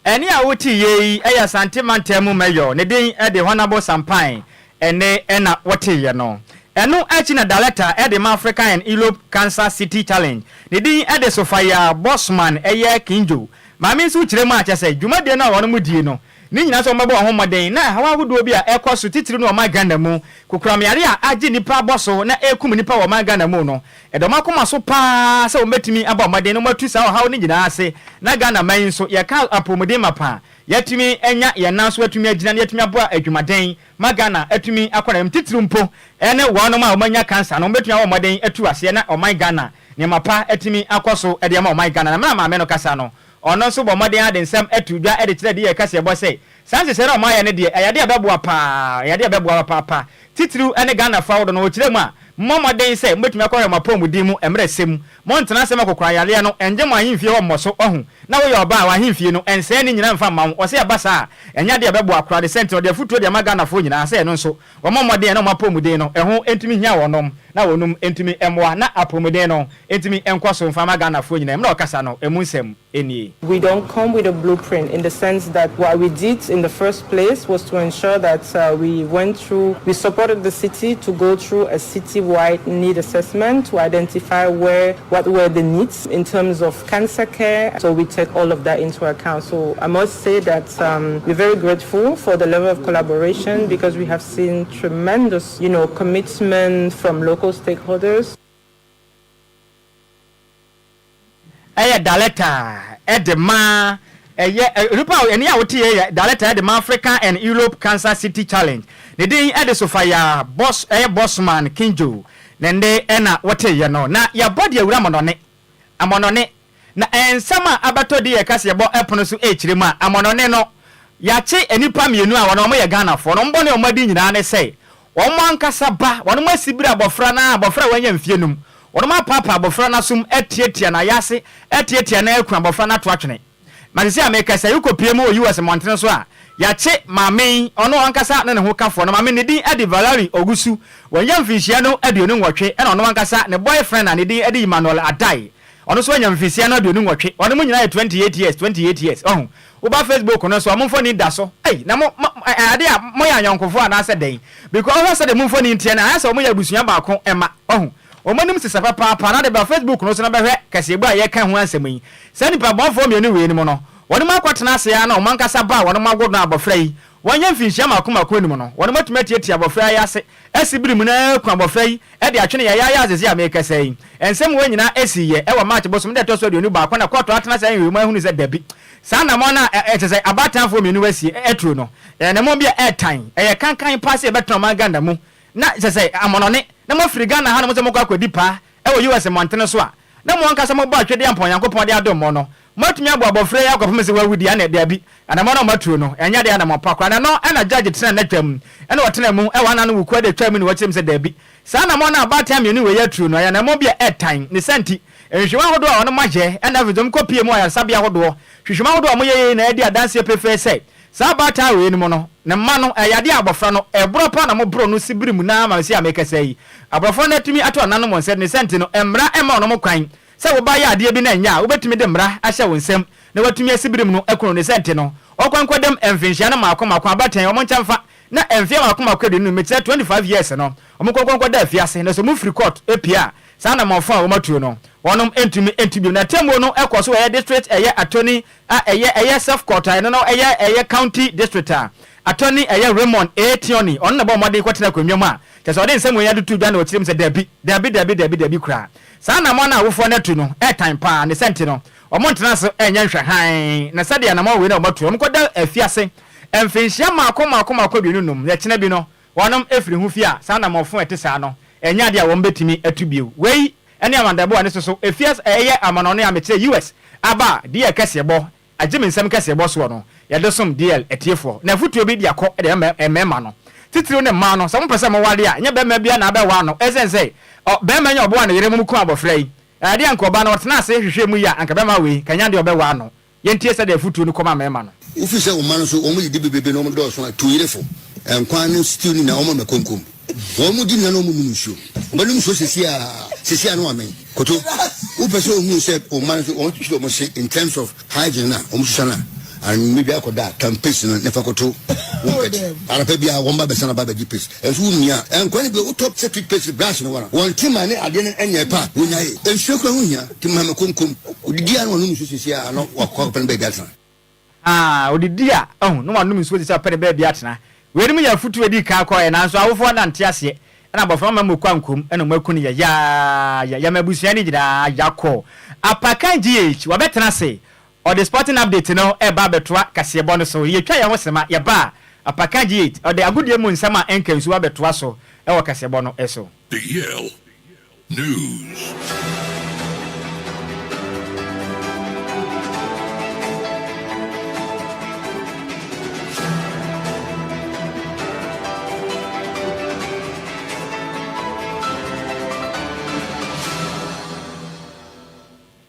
Speaker 1: Ɛnne a wote yɛ yi yɛ Asante mantam mu Mayor, ne din de Honourable Sampan ɛnne na woteeɛ no. Ɛno akyi na Director de ma Africa and Europe Cancer City Challenge, ne din de Sofia Bosman yɛ Kinjo. Maame nso kyerɛ mu a kyerɛ sɛ dwumadie no a wɔnom die no, ne nyinaa sɛ wɔbɛbɔ wɔn ho mmɔden na ɛhaw ahodoɔ bi a ɛrekɔ so titiriw no wɔ ɔman Ghana mu, kokoram yare a agye nnipa abɔ so na ɛrekum nnipa wɔ ɔman Ghana mu no, ɛda wɔn akoma so pa ara sɛ wɔbɛtumi abɔ mmɔden na wɔatu saa ɔhaw no nyinaa ase na Ghana man yi nso yɛka apɔwmuden mapa a, yɛatumi anya yɛn nan so atumi agyina na yɛatumi aboa adwumaden ma Ghana atumi akɔ n'anim titiriw mpo ne wɔnom a wɔanya cancer no wɔbɛtumi abɔ mmɔden atu aseɛ na ɔman Ghana nneɛma pa atumi akɔ so de ama ɔman Ghana. Na mmerɛ a maame no kasa no, ɔno nso bɔ mmɔden ara de nsɛm to dwa de kyerɛ deɛ kaseɛbɔ sɛ saa nhyehyɛe no a wɔayɛ no deɛ ɛyɛ adeɛ a ɛbɛboa pa ara, ɛyɛ adeɛ a ɛbɛboa papaapa titiriw ne Ghanafoɔ ahodoɔ no. Ɔkyerɛ mu a, mommɔ mmɔden sɛ mobɛtumi akɔhwɛ mo apɔwmuden mu mmerɛ sɛ mu. Monntena ase mma kokoram yareɛ no nngye mo ahemfie hɔ mmɔ so. Wahu? Na woyɛ ɔbaa a, w'ahemfie no, ɛnsɛe ne nyinaa mfa mma wo. Ɔse ɛba saa a, ɛnyɛ adeɛ a ɛbɛboa koraa. De sɛ nti, ɔde afotuo de ama Ghanafoɔ nyinaa sɛ ɛno nso, wɔmmɔ mmɔden na wɔn apɔwmuden no, ɛho ntumi nhia wɔnom, na wɔnom ntumi mmoa na apɔwmuden no ntumi nkɔ so mfa mma Ghanafoɔ nyinaa. Mmerɛ a ɔkasa no, ɛmu nsɛm nie.
Speaker 15: We don't come with a blueprint in the sense that what we did in the first place was to ensure that uh, we went through, we supported the city to go through a city-wide need assessment to identify where, what were the needs in terms of cancer care. So we take all of that into account. So I must say that um, we're very grateful for the level of collaboration because we have seen tremendous, you know, commitment from local stakeholders.
Speaker 1: Ɛyɛ Daletta de ma ɛyɛ nipa a ɛne a wote yɛ yɛ Daletta de ma Africa and Europe Cancer City Challenge. Ne din de Sofia Bos ɛyɛ Bosman Kinjo. Ne nne ɛna wote yɛ no. Na yɛabɔ de awura amɔnɔne. Amɔnɔne. Na nsɛm a abɛtɔ di yɛ kaseɛbɔ ɛpono so ɛrekyerɛ mu a amɔnɔne no yɛakye nnipa mmienu a wɔn wɔyɛ Ghanafoɔ no wɔn bɔne a wɔn adi nyinaa ne sɛ Wɔn ankasa ba, wɔn asibire abɔfra no ara, abɔfra a wanya mfeɛ num. Wɔn apaapa abɔfra no asom, atiatia n'ayaase, atiatia no aku abɔfra no ato atwene. Ma seesei a merekasa yi, wokɔpue mu wɔ US mmɔntene so a, yɛakye maame yi, ɔno ankasa ne ne ho kafoɔ no. Maame no, ne din de Valerie Owusu. Wanya mfinhyia no 28, ɛna ɔno ankasa ne boyfriend a ne din de Emmanuel Adai, ɔno nso anya mfinhyia no 28. Wɔn nyinaa yɛ 28 years, 28 years. Wahu? Woba Facebook no so a, mo mfoni da so. Ei, na mo, mo, ɛyɛ ade a moyɛ ayɔnkofoɔ anaasɛ dɛn? Because wohwɛ sɛdeɛ mo mfoni teɛ no a, ayɛ sɛ wɔyɛ abusua baako mma. Wahu? Wɔn anim sesa papaapa. Na de ba Facebook no so na bɛhwɛ kaseɛbu a yɛreka ho asɛm yi. Saa nnipa bɔnfoɔ mmienu wei nom no, wɔnom akɔtena ase ara na wɔn ankasa ba a wɔnom awo no abɔfra yi, wɔnyɛ mfinhyia mmaako mmaako anum no, wɔnom atumi atiatia abɔfra yi ase, asi bere mu na aku abɔfra yi de atwene yayaayaa seesei a merekasa yi. Nsɛm wei nyinaa sii yɛ wɔ March bosom da a ɛtɔ so 21 na kɔɔto atena ase ayɛ nhwehwɛmu ahunu sɛ dabi, saa anammɔn no a ɛkyerɛ sɛ abaatanfoɔ mmienu asie aturo no, ɛyɛ anammɔn bi a ɛretan, ɛyɛ kankan paa sɛ yɛbɛtena ɔman Ghana mu na kyerɛ sɛ amɔnɔne na moafiri Ghana hanom sɛ mokɔ akɔdi paa wɔ US mmɔntene so a na mo ankasa mobɔ atwedeɛ ampa Onyankopɔn de adom mo no, moatumi aboa abɔfra yi akɔpem sɛ wawu deɛ ɛnneɛ dabi, anammɔn a moatuo no, ɛnyɛ adeɛ anammɔn pa koraa. Na ɛno na judge tenaa n'adwa mu, ɛna ɔtenaa mu wɔ ana no wukuo de twaa mu na wɔkyerɛ mu sɛ dabi, saa anammɔn no a abaatan mmienu wei atuo no, ɛyɛ anammɔn bi a ɛtan, ne saa nti, nhwehwɛmu ahodoɔ a wɔnom ayɛ, ɛna afei nso wɔkɔpie mu wɔ ayaresabea ahodoɔ, nhwehwɛmu ahodoɔ a wɔyɛ yei na ɛdi adanseɛ pefee sɛ, saa abaatan wei nom no, ne mma no, ɛyɛ adeɛ a abɔfra no, ɛborɔ paa na wɔboro no sibiri mu na ama seesei a merekasa yi, abɔfra no atumi ato ananom wɔn nsa, ne saa nti no, mmara mma wɔnom kwan. Sɛ wo ba yɛ adeɛ bi na ɛnyɛ a, wobɛtumi de mmara ahyɛ wo nsam na watumi asi birim no akunu ne sɛ nti no, ɔnkɔ nkɔdam mfinhyia no mmaako mmaako abatan wɔn nkyɛn mfa na mfeɛ mmaako mmaako 25, mekyerɛ 25 years no, wɔn nkɔ nkɔda afiase na sɛ wɔn firi court pue a, saa anammɔnfo a wɔn atuo no, wɔnom ntumi ntu bio. Na atemmuo no kɔ so ɛyɛ district ɛyɛ attorney a ɛyɛ ɛyɛ self court a ɛno no ɛyɛ ɛyɛ county district a attorney ɛyɛ Raymond A. Tioni ɔno na ɛbɔɔ mmɔden kɔtena akonnwa mu a kyerɛ sɛ ɔde nsɛm wei atoto dwa na ɔkyerɛ mu sɛ dabi, dabi, dabi, dabi, dabi koraa. Saa anammɔn no a awofoɔ no atu no ɛtan paa, ne sɛ nti no wɔntena ase nyɛ nhwɛ hann, na sɛdeɛ anammɔn wei na wɔatu no, wɔnkɔda afiase mfinhyia mmaako mmaako mmaako 25, na ɛkyena bi no wɔnom firi ho fie a saa anammɔnfo a ɛte saa no ɛnyɛ adeɛ a wɔbɛtumi atu bio. Wei ne amandɛbo a ne soso afiase ɛyɛ amanɔne a mekyerɛ US aba a DL kɛseɛbɔ agye me nsam kɛseɛbɔ soɔ no yɛde som DL atiefoɔ. Na afutuo bi de akɔ de ama mmarima no titiriw ne mmaa no sɛ mopɛ sɛ moware a ɛnyɛ barima biara na abɛwaa no ɛsiane sɛ ɔ barima nyɛ ɔboa ne yere mom ku abɔfra yi ɛyɛ adeɛ a anka ɔbaa no ɔtena ase hwehwɛ mu yie a anka barima wei nka ɛnyɛ adeɛ a ɔbɛwaa no. Yɛntie sɛdeɛ afutuo no kɔma mmarima no.
Speaker 16: Wofi sɛ wo mma no nso wɔn didi bebrebe na wɔn dɔɔso a, tu yere fo. Nkwan ne stew no nyinaa wɔn ma konkom. Wɔn di nyinaa na wɔn nom nsuo. Wɔbɛnom nsuo sɛsi a, sɛsi a na wɔamɛn. Koto, wopɛ sɛ ohunu sɛ wo mma no nso wɔn twitwiri wɔn se in terms of hygiene no a, wɔn susua no a, anwummerɛ bi akɔda a, tam paste no na fa kɔto wo mpɛte. Anɔpa biara wɔn ba bɛsan aba abɛgye paste. Nso wo nua a, nkwan no bi wotɔ sɛ toothpaste brush no wɔn a, wɔn tema ne adeɛ no nyɛ pɛ a, wɔnyae. Nsuo koraa ho hia. Nti ma me konkom. Odidi a na wanom nsuo seesei a na wakɔ akɔpɛ ne baabi atena.
Speaker 1: Haa, odidi a, ahu, na wanom nsuo seesei a ɔpɛ ne baabi atena. Weinom yɛ afotuo a ɛdii kan kɔeɛ, nanso awofoɔ no ante aseɛ. Ɛna abɔfra mma mu kɔ ankom, ɛna wɔn aku no yayaaya. Yɛma abusua no nyinaa yɛakɔ. Apakan GH, wabɛtena ase. Ɔde sporting update no reba abɛtoa kaseɛbɔ no so. Yɛtwa yɛn ho sema, yɛba a, Apakan GH, ɔde agodie mu nsɛm a ɛnka nsuo abɛtoa so wɔ kaseɛbɔ no so.
Speaker 17: The Yale News.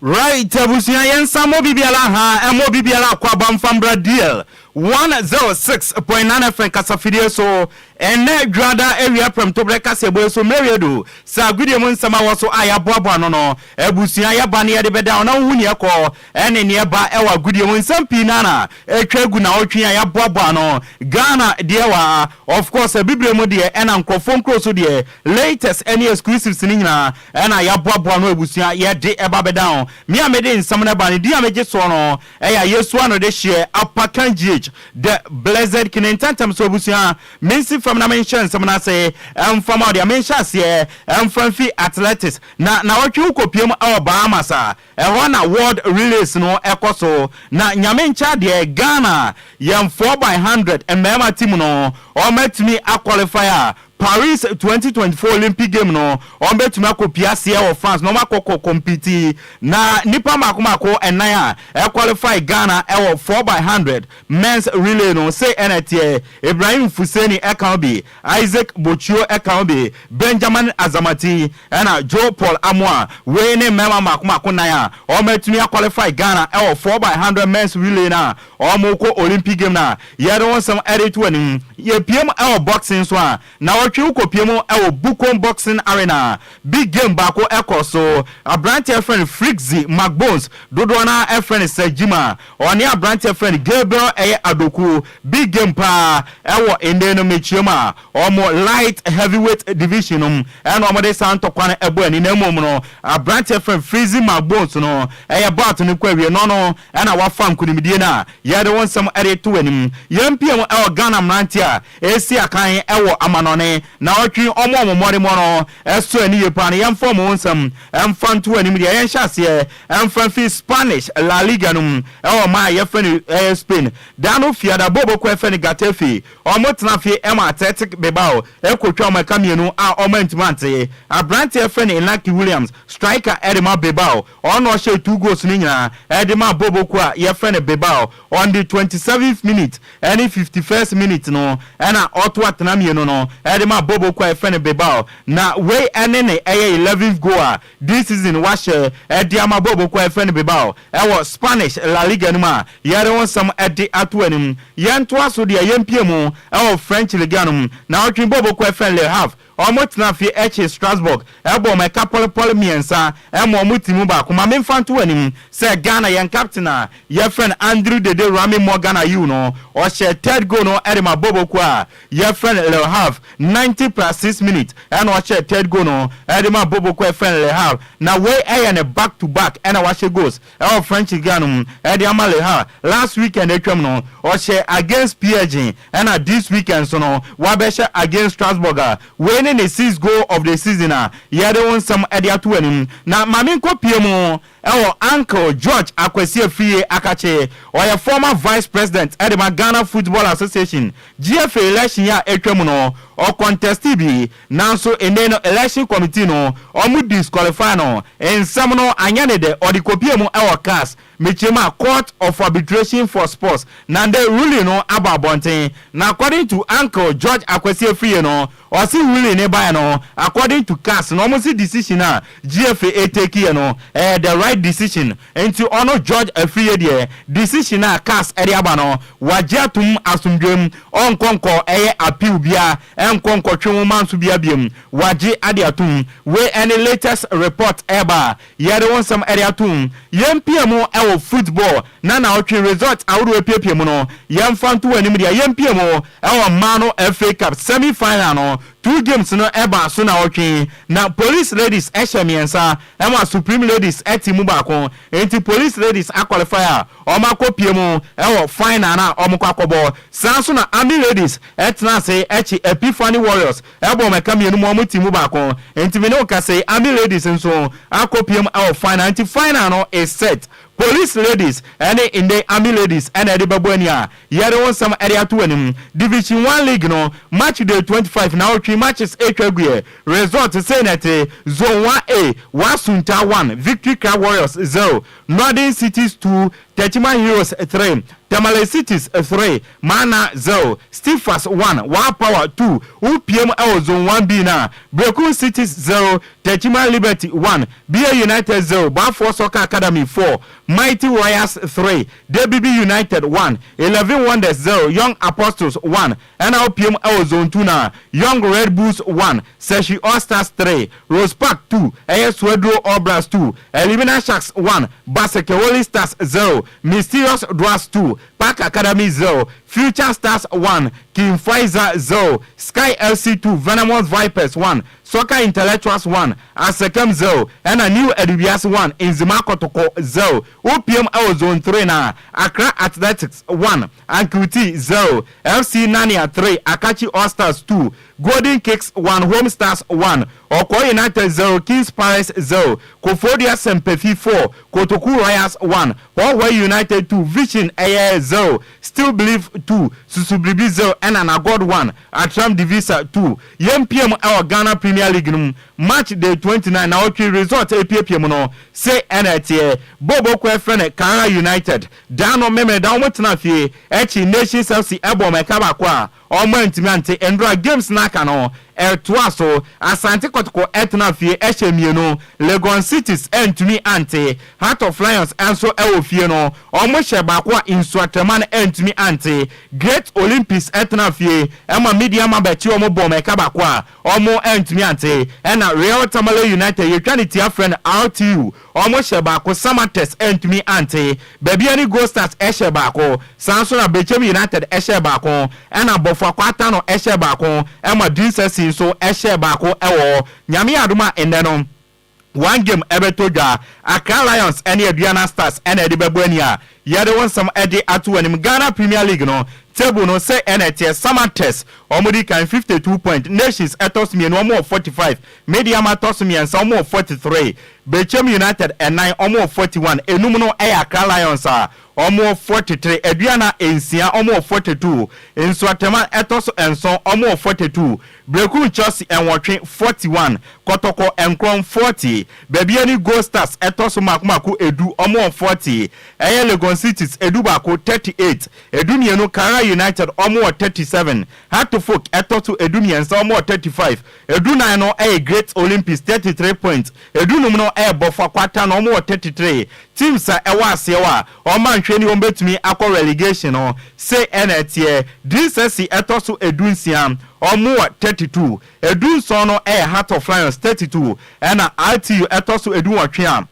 Speaker 18: Right abusua yɛnsa mmɔ bibiara ha ɛmmɔ bibiara akwaaba mfa mbra DL 106.9 FM kasafidie so ɛnnɛ dwuada awia prɛmtoberɛ kaseɛbɔ yi so mmerɛ wie du sɛ agodie mu nsɛm a wɔ so a yɛaboaboa ano no abusua yɛba ne yɛde bɛda wo na wohu neɛ ɛkɔ ɛne neɛ ɛba ɛwɔ agodie mu nsɛm pii no ara na ɛtwa agu naɔtwe a yɛaboaboa ano Ghana deɛ wɔ ha of course abibire mu deɛ ɛna nkurɔfoɔ nkuro so deɛ latest ɛne exclusives no nyinaa Ɛna yɛaboaboa ano abusua yɛde ɛba bɛda ho. Me a mede nsɛm no ba no, din a megye soɔ no yɛ Ayesua no de hyeɛ Apakan GH, The Blessed King. Ntɛntɛm so abusua, mensi fam na menhyɛ nsɛm no ase mfa ma wo deɛ menhyɛ aseɛ mfa mfi Athletics. Na nawɔtwe wokɔpiem wɔ Bahamas a, ɛhɔ na World Relays no kɔ so. Na Nyame nkyɛ adeɛ, Ghana yɛn 4x100 mmarima team no, wɔatumi a qualify a Paris 2024 Olympic Game no, wɔbɛtumi akɔpie aseɛ wɔ France na wɔakɔ kɔ kɔmpiti. Na nnipa mmaako mmaako nnan a ɛqualify Ghana wɔ 4x100 men's relay no, sei na ɛteɛ, Ibrahim Fuseni ka ho bi, Isaac Bochio ka ho bi, Benjamin Azamati ɛna Joe Paul Amoah. Wei ne mmarima mmaako mmaako nnan a wɔatumi aqualify Ghana wɔ 4x100 men's relay no a Wɔkɔ Olympic game no a, yɛde wo nsɛm reto w'anim. Yɛpue mu wɔ boxing nso a, nnawɔtwe wokɔpue mu wɔ Bukom Boxing Arena. Big game baako kɔ so. Aberanteɛ a yɛfrɛ no Frickzy McBones, dodoɔ no ara frɛ no Sir Jima. Ɔne aberanteɛ a yɛfrɛ no Gabriel ɛyɛ Adoku. Big game pa ara wɔ nnɛ no mekyia mu a, wɔn light heavyweight division no mu ɛna wɔde saa ntɔkwa no bɔ ani. Na mmom no, aberanteɛ a yɛfrɛ no Frickzy McBones no, ɛyɛ bout no kɔ awie no, ɔno Ɛna wafa nkunimdie no a yɛde wo nsɛm reto w'anim. Yɛn mpia mu wɔ Ghana mmeranteɛ a ɛresi akan wɔ amanɔne naɔtwe wɔn a wɔn mmɔdemmɔ no sɔ ani yie paa no yɛmfa wɔn ho nsɛm mfa nto w'anim deɛ yɛnhyɛ aseɛ mfa mfiri Spanish La Liga no mu wɔ ɔman a yɛfrɛ no ɛyɛ Spain da no Fiada Boboko a yɛfrɛ no Getafe wɔn tena fie ma Athletic Bilbao kɔtwa wɔn ɛka mmienu a wɔn antumi ante aberanteɛ yɛfrɛ no Inaki Williams striker de ma Bilbao Ɔno na ɔhyɛɛ two goals no nyinaa de maa Bobo kuo a yɛfrɛ no Bilbao. On the 27th minute ne 51st minute no na ɔto atena mmienu no de maa Bobo kuo a yɛfrɛ no Bilbao. Na wei ne ne ɛyɛ 11th goal a this season wahyɛ de ama Bobo kuo a yɛfrɛ no Bilbao wɔ Spanish La Liga no mu a yɛde ho nsɛm de ato anim. Yɛntoa so deɛ yɛmpue mu wɔ French Ligue no mu. Naawɔtwe Bobo kuo a yɛfrɛ no Le Havre. Wɔtena fie kye Strasbourg bɔ wɔn ɛka pɔlepɔle mmiɛnsa ma wɔn ti mu baako. Ma memfa nto w'anim sɛ Ghana yɛn captain a yɛfrɛ no Andrew Dede Rami Morgan Ayew no, ɔhyɛɛ third goal no de ma Bobokuo a yɛfrɛ no Le Havre. 90 plus 6 minutes ɛna ɔhyɛɛ third goal no de ma Bobokuo a yɛfrɛ no Le Havre. Na wei yɛ ne back to back ɛna wahyɛ goals ɛwɔ French Ligue no mu ɛde ama Le Havre. Last weekend atwam no ɔhyɛɛ against PSG ɛna this weekend nso no wabɛhyɛ against Strasbourg a wei ne ne sixth goal of the season a yɛde wo nsɛm ɛde ato w'anim. Na ma menkɔ pie mu ɛwɔ Uncle George Akwasi Afriyie Akakye, ɔyɛ former Vice President ɛde ma Ghana Football Association, GFA, election yi a atwa mu no ɔcontestee bi nanso nnɛ no election committee no ɔmo disqualify no, nsɛm no anyɛ ne dɛ ɔde kɔpie mu ɛwɔ CAS, mekyerɛ mu a Court of Arbitration for Sports, na ndɛ ruling no aba abɔnten na according to Uncle George Akwasi Afriyie no Ɔse ruling no baeɛ no according to cas no ɔmo se decision a GFA take yɛ no ɛyɛ the right decision nti ɔno George Afriyie deɛ decision a cas de aba no wagye atom asomdwoem ɔnkɔ nkɔ ɛyɛ appeal bia ɛnkɔ nkɔtwe nwoma nso bia biom wagye ade atom. Wei ɛne latest report ɛba a Yɛde wo nsɛm de atom. Yɛn mpia mu wɔ football na naawɔtwe result ahodoɔ apiapia mu no, yɛmfa nto w'anim deɛ. Yɛn mpia mu wɔ mmaa no FA Cup semi final no, two games no baa so naawɔtwe yi, na Police Ladies hyɛ mmiɛnsa ma Supreme Ladies te mu baako. Enti Police Ladies aqualify a wɔakɔ pie mu wɔ final no a wɔkɔ akɔbɔ. Saa nso na Army Ladies tena ase kye Epiphany Warriors Ɛbɔ mɛka mienu mu ɔmo ti mu baako nti me ne wo kasa yi army ladies nso akɔ piem ɛwɔ final nti final no is set police ladies ɛne ndɛ army ladies ɛna ɛde bɛbɔ ani a yɛde wo nsɛm ɛde ato w'anim division one league no match day 25 naawɔtwe matches ɛtwa guiɛ result sei na ɛte zone 1A Wasunta 1 Victory Club Warriors 0 Northern Cities 2 Techiman Heroes 3 Tamale Cities 3 Mana 0, Stifas 1, Wa Power 2, Wopiem wɔ Zone 1B no a, Berekum Cities 0, Techiman Liberty 1, BA United 0, Baafoɔ Soccer Academy 4, Mighty Royals 3, Debibi United 1, Eleven Wonders 0, Young Apostles 1, ɛna wopiem wɔ Zone 2 no a, Young Red Bulls 1, Sehwi All Stars 3, Rose Park 2, ɛyɛ Swedru All Blacks 2, Elimina Sharks 1, Baseke Holy Stars 0, Mysterious Dwarfs 2, Park Academy 0, Future Stars 1, King Faisal 0, Sky FC 2, Venomous Vipers 1, Soccer Intellectuals 1, Asekem 0, ɛna New Adubiase 1, Nzema Kotoko 0. Wopiem wɔ Zone 3 no a, Accra Athletics 1, Ankriti 0, FC Narnia 3, Akatsi All Stars 2, Golden Kicks 1, Home Stars 1, Ɔkɔɔ United 0, Kings Palace 0, Koforidua Sempefi 4, Kotoku Royals 1, Hohoe United 2, Vision ɛyɛ 0, Still Believe 2, Susubribi 0 ɛna Nagod 1, Atram Divisa 2. Yɛn pue mu ɛwɔ Ghana Premier League no mu, Match day 29 naɔtwe result ɛpiepie mu no, sei ɛna ɛteɛ, Bobo ko ɛfrɛ no Karela United, da no Memeneda wɔn tena fie ɛkyi Nations FC ɛbɔ wɔn ɛka baako a Ɔmo antumi ante ndora games no aka no ɛtoa so, Asante Kɔtɔkɔ tena fie hyɛ mienu, Legon Cities antumi ante, Heart of Lions nso wɔ fie no ɔmo hyɛ baako a Nsuatraman antumi ante, Great Olympics tena fie ma Medeama bɛkye ɔmo bɔɔ ɔmo ɛka baako a ɔmo antumi ante, ɛna Real Tamale United yɛtwa ne tia frɛ no RTU Ɔmo hyɛ baako, Samatex antumi ante, Bibiani Gold Stars hyɛɛ baako, saa nso na Bechem United hyɛɛ baako, ɛna Bofoakwa Tano hyɛɛ baako, ɛma Dreams FC nso hyɛɛ baako wɔ hɔ. Nyame yɛ adom a nnɛ no one game ɛbɛtɔ dwa, Accra Lions ne Aduana Stars na ɛde bɛbɔ ani a yɛde wo nsɛm de ato w'anim. Ghana Premier League no table no sei na ɛteɛ, Samatex wɔn di kan 52 point, Nations ɛtɔ so mmienu wɔn wɔ 45, Medeama tɔ so mmiɛnsa wɔn wɔ 43, Bechem United ɛnan wɔn wɔ 41, enum no yɛ Accra Lions a wɔn wɔ 43, Aduana nsia wɔn wɔ 42, Nsoatreman ɛtɔ so nson wɔn wɔ 42, Berekum Chelsea nwɔtwe 41, Kɔtɔkɔ nkron 40, Bibiani Gold Stars ɛtɔ so mmaako mmaako edu wɔn wɔ 40, ɛyɛ Legon Cities edu baako 38, edu mmienu Karela United wɔn wɔ 37, Hartlepool ɛtɔ so edu mmiɛnsa wɔn wɔ 35, Edunan no yɛ Great Olympics, 33 points. Edunum no yɛ Bofoakwa Tano, wɔn wɔ 33. Teams a ɛwɔ aseɛ hɔ a wɔn anhwɛ ni wɔn bɛtumi akɔ relegation no, sei na ɛteɛ, Dreams FC ɛtɔ so edunsia, wɔn wɔ 32. Edunson no yɛ Heart of Lions 32 ɛna RTU ɛtɔ so edunwɔtwe a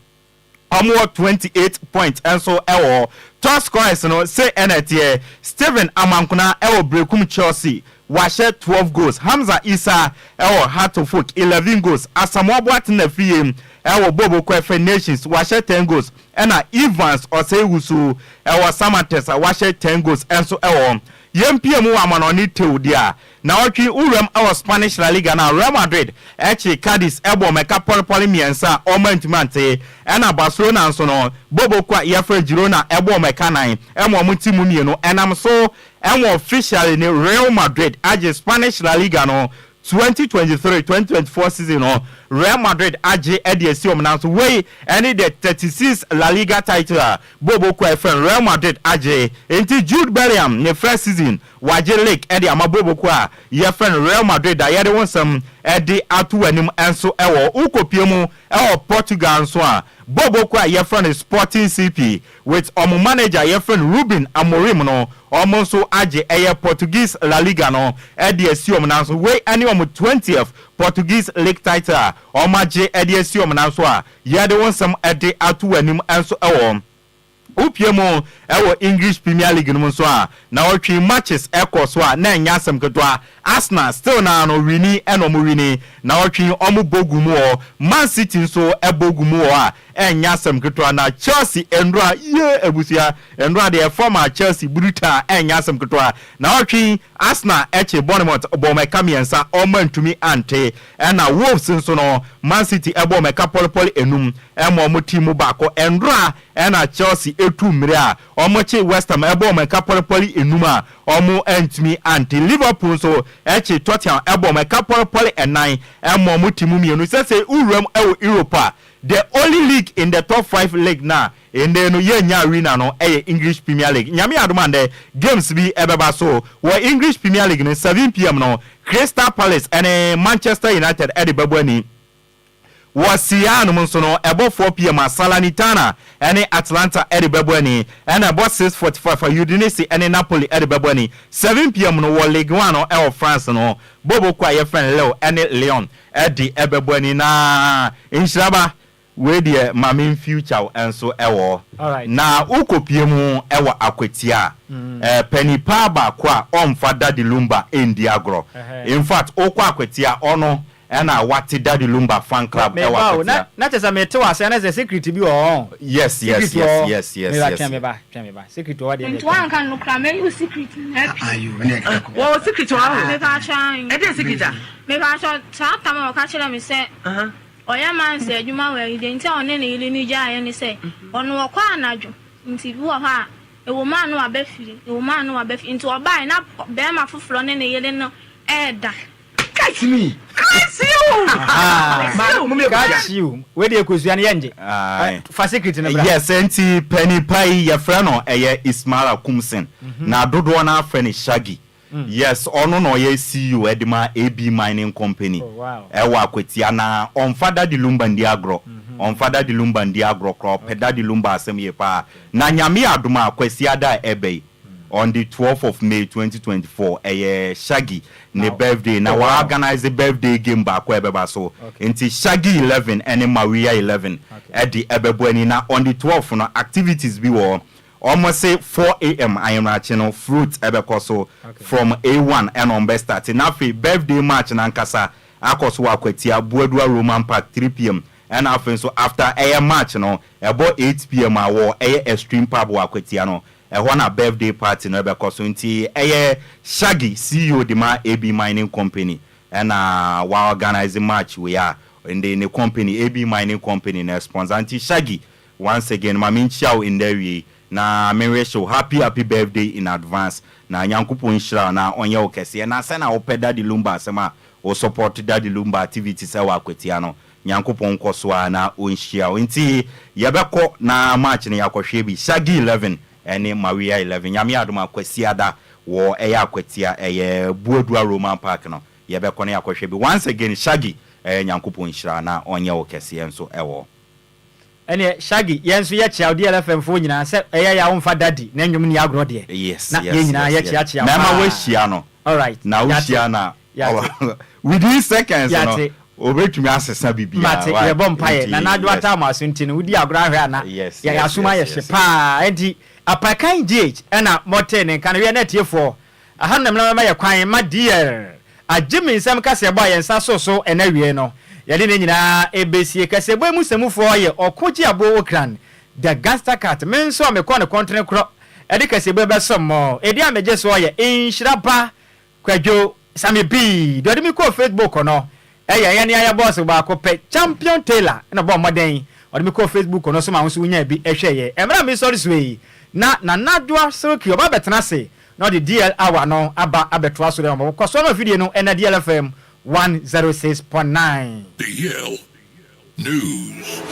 Speaker 18: wɔwɔ 28 points nso wɔ hɔ. Top scorers no sei na ɛteɛ, Stephen Amankona wɔ Berekum Chelsea, wahyɛ 12 goals, Hamza Issah wɔ Heart of Oak, 11 goals, Asamoah Boateng Afriyie wɔ Bobo Kwefe Nations, wahyɛ 10 goals, ɛna Evans Osei Wusu wɔ Samatex a wahyɛ 10 goals nso wɔ hɔ. Yɛmpue mu wɔ amanɔne tew deɛ a, Naawɔtwe wuram wɔ Spanish La Liga no a Real Madrid kyee Cadiz bɔɔ mɛka pɔlepɔle mmiɛnsa a wɔn antumi ante. Ɛna Barcelona nso no, Bobo ko a yɛfrɛ Girona bɔɔ mɛka nan ma wɔn ti mu mmienu. Ɛnam so ma officially ne Real Madrid agye Spanish La Liga no 2023-2024 season no Real Madrid agye de asi wɔn nan so. Wei ne the 36th La Liga title a Bobo ko a yɛfrɛ no Real Madrid agye. Enti Jude Bellingham ne first season Wɔagye league de ama boboko a yɛfrɛ no Real Madrid a yɛde wo nsɛm de ato w'anim nso wɔ hɔ. Wokɔpue mu wɔ Portugal nso a, boboko a yɛfrɛ no Sporting CP with wɔn manager a yɛfrɛ no Ruben Amorim no, wɔn nso agye ɛyɛ Portuguese La Liga no de asi wɔn nan so. Wei ne wɔn twentieth Portuguese league title a wɔagye de asi wɔn nan so a yɛde wo nsɛm de ato w'anim nso wɔ hɔ. Wopue mu wɔ English Premier League no mu nso a, naawɔtwe matches kɔ so a na ɛnyɛ asɛm ketewa. Arsenal still naa no wini na wɔn wini. Naawɔtwe wɔn bɔ gu mu wɔ. Man City nso bɔ gu mu wɔ a ɛnyɛ asɛm ketewa. Na Chelsea nnora yie abusua nnora deɛ ɛfam a Chelsea brutal ɛnyɛ asɛm ketewa. Naawɔtwe Arsenal kye Bournemouth bɔ wɔn ɛka mmiɛnsa wɔn antumi ante. Ɛna Wolves nso no Man City bɔ wɔn ɛka pɔlepɔle enum ɛma wɔn team mu baako. Nnora Ɛna Chelsea tuu mmire a wɔkyee West Ham bɔɔ wɔn ɛka pɔlepɔle enum a wɔantumi ante. Liverpool nso kyee Tottenham bɔɔ wɔn ɛka pɔlepɔle ɛnan ma wɔte mu mmienu. Sɛsɛi wowura mu wɔ Europe a, the only league in the top five league no a nnɛ no yɛnnya winner no yɛ English Premier League. Nyame adom a nnɛ games bi bɛba so wɔ English Premier League no, 7pm no Crystal Palace ne Manchester United de bɛbɔ ani. Wɔ Serie A no mu nso no, ɛbɔ 4 pm a Salernitana ne Atalanta de bɛbɔ ani, ɛna ɛbɔ 6:45 a Udinese ne Napoli de bɛbɔ ani. 7 pm no, wɔ Ligue 1 no wɔ France no, Bobo kuo a yɛfrɛ no Lille ne Lyon de bɛbɔ ani. Na nhyiraba, wei deɛ ma me mfuture wo nso wɔ hɔ. Na wokɔpue mu wɔ Akwatia a, panin paa baako a ɔmfa Daddy Lumba nni agorɔ. In fact, wokɔ Akwatia a, ɔno Ɛna wate Daddy Lumba fan club ɛwɔ
Speaker 1: Meba o, na
Speaker 18: Akwatia.
Speaker 1: na kyerɛ sɛ mete wo ase anasɛ secret bi wɔ hɔ ɔn?
Speaker 18: Yes yes
Speaker 1: Secret wɔ
Speaker 18: yes
Speaker 1: hɔ?
Speaker 18: yes yes
Speaker 1: Meba
Speaker 18: yes.
Speaker 1: twɛn me ba, twɛn me ba, secret wɔ hɔ deɛ
Speaker 19: Nti
Speaker 1: deɛ twɛn.
Speaker 19: woanka no koraa mɛyi wo secret nyinaa pii.
Speaker 20: Wɔwɔ secret wɔ hɔ?
Speaker 19: Mepakyɛ ae.
Speaker 20: Ɛdeɛn secret a?
Speaker 19: Mepakyɛ saa tam a ɔka kyerɛɛ me sɛ ɔyɛ mansa adwuma wɔ ayi deɛ nti a ɔne ne yere no gyaeɛ ne sɛ ɔno ɔkɔ anadwo nti bi wɔ hɔ a ɛwɔ mu a na waba fie ɛwɔ mu a na waba fie nti ɔbaeɛ na barima foforɔ ne ne yere no ɛɛda.
Speaker 20: Catch me. Catch you.
Speaker 1: Catch you. Wei deɛ kosua no yɛngye. Fa secret no bra.
Speaker 18: Yes, nti panin pa yi yɛfrɛ no ɛyɛ Ismaila Kumsin. Na dodoɔ no ara frɛ no Shaggy. Yes, ɔno na ɔyɛ CEO ɛde ma AB Mining Company ɛwɔ Akwatia. Na ɔmfa Daddy Lumba ndi agorɔ. Ɔmfa Daddy Lumba ndi agorɔ koraa. Ɔpɛ Daddy Lumba asɛm yie paa. Na Nyame yɛ adom a, Kwasiada a ɛba yi, on the twelfth of May 2024 ɛyɛ Shaggy ne birthday na wa organise birthday game baako a ɛbɛba so nti Shaggy 11 ɛne Mawia 11 ɛde ɛbɛbɔ ani na on the twelfth no activities bi wɔ hɔ wɔn se 4am ayemrakye no fruit ɛbɛkɔ so from A1 ɛna wɔn bɛ start na afei birthday march no ankasa akɔ so wɔ Akwatia Buadua Roman Park 3pm ɛna afei nso after ɛyɛ march no ɛbɔ 8pm a wɔ ɛyɛ Extreme Pub wɔ Akwatia no Ɛhɔ na birthday party no bɛkɔ so nti ɛyɛ Shaggy CEO de ma AB Mining Company ɛna wa organise march wei a nde ne company AB Mining Company na ɛsponsor nti Shaggy once again ma me nkyia wo ndɛ awiei na me wish wo happy happy birthday in advance na Nyankopɔn nhyira wo na ɔnyɛ wo kɛseɛ na sɛnea wopɛ Daddy Lumba asɛm a wo support Daddy Lumba activities ɛwɔ Akwatia no Nyankopɔn nkɔ so ara na ɔnhyira wo. Nti yɛbɛkɔ na match no yɛakɔhwɛ bi. Shaggy 11 ɛne Mawia 11. Nyame adom a Kwasiada wɔ ɛyɛ Akwatia ɛyɛ Buadua Roman Park no yɛbɛkɔ na yɛakɔhwɛ bi. Once again Shaggy ɛyɛ Nyankopɔn nhyira na ɔnyɛ wo kɛseɛ nso ɛwɔ.
Speaker 1: Ɛneɛ Shaggy yɛn nso yɛkyea wo DLFM foɔ nyinaa sɛ ɛyɛ yɛ a womfa Daddy ne nnwom nni agorɔ deɛ
Speaker 18: Yes
Speaker 1: na
Speaker 18: yes
Speaker 1: yɛn nyinaa
Speaker 18: yes yes.
Speaker 1: yɛkyeakyea wo
Speaker 18: Mɛma
Speaker 1: paa.
Speaker 18: woahyia no.
Speaker 1: Alright
Speaker 18: Na
Speaker 1: yɛate.
Speaker 18: wohyia no a. Within seconds no
Speaker 1: Yate.
Speaker 18: obetumi asesa biribiara.
Speaker 1: Mate,
Speaker 18: Why?
Speaker 1: yɛbɔ mpaeɛ.
Speaker 18: Nti,
Speaker 1: Nana Adwo
Speaker 18: yes.
Speaker 1: ataa mo aso nti no, wodi agorɔ ahwɛ a na
Speaker 18: Yes,
Speaker 1: yɛ
Speaker 18: yes,
Speaker 1: asom ayɛ
Speaker 18: yes,
Speaker 1: hye
Speaker 18: yes.
Speaker 1: paa. Enti Apakan GH ɛna motee ne nka no. Wiɛ na atiefoɔ, aha no na mena mɛma yɛ kwan ma DR agye me nsɛm kaseɛbɔ a yɛn nsa soo so ɛnɛ awiei no. Yɛde ne nyinaa ɛbɛsie. Kaseɛbɔ yi mu sɛmufoɔ yɛ Ɔko Gyeaboɔ Okran, The Gangster Cat. Me nso a mekɔɔ ne kɔntene korɔ de kaseɛbɔ yi bɛsom mo. Edin a megye soɔ yɛ Nhyira Ba Kwadwo Sammy B, deɛ ɔde me kɔɔ Facebook no yɛ yɛn ara yɛn bɔs baako pɛ, Champion Taylor na ɔbɔɔ mmɔden ɔde me kɔɔ Facebook no so ma wo nso wonyaa bi hwɛeɛ. Mmerɛ a mesɔre soɔ yi, na Nana Adwoa Silky ɔba abɛtena ase na ɔde DL Hour no aba abɛtoa so dɛ ɔma kɔ so ama afidie no ɛna DLFM 106.9.
Speaker 17: DL News.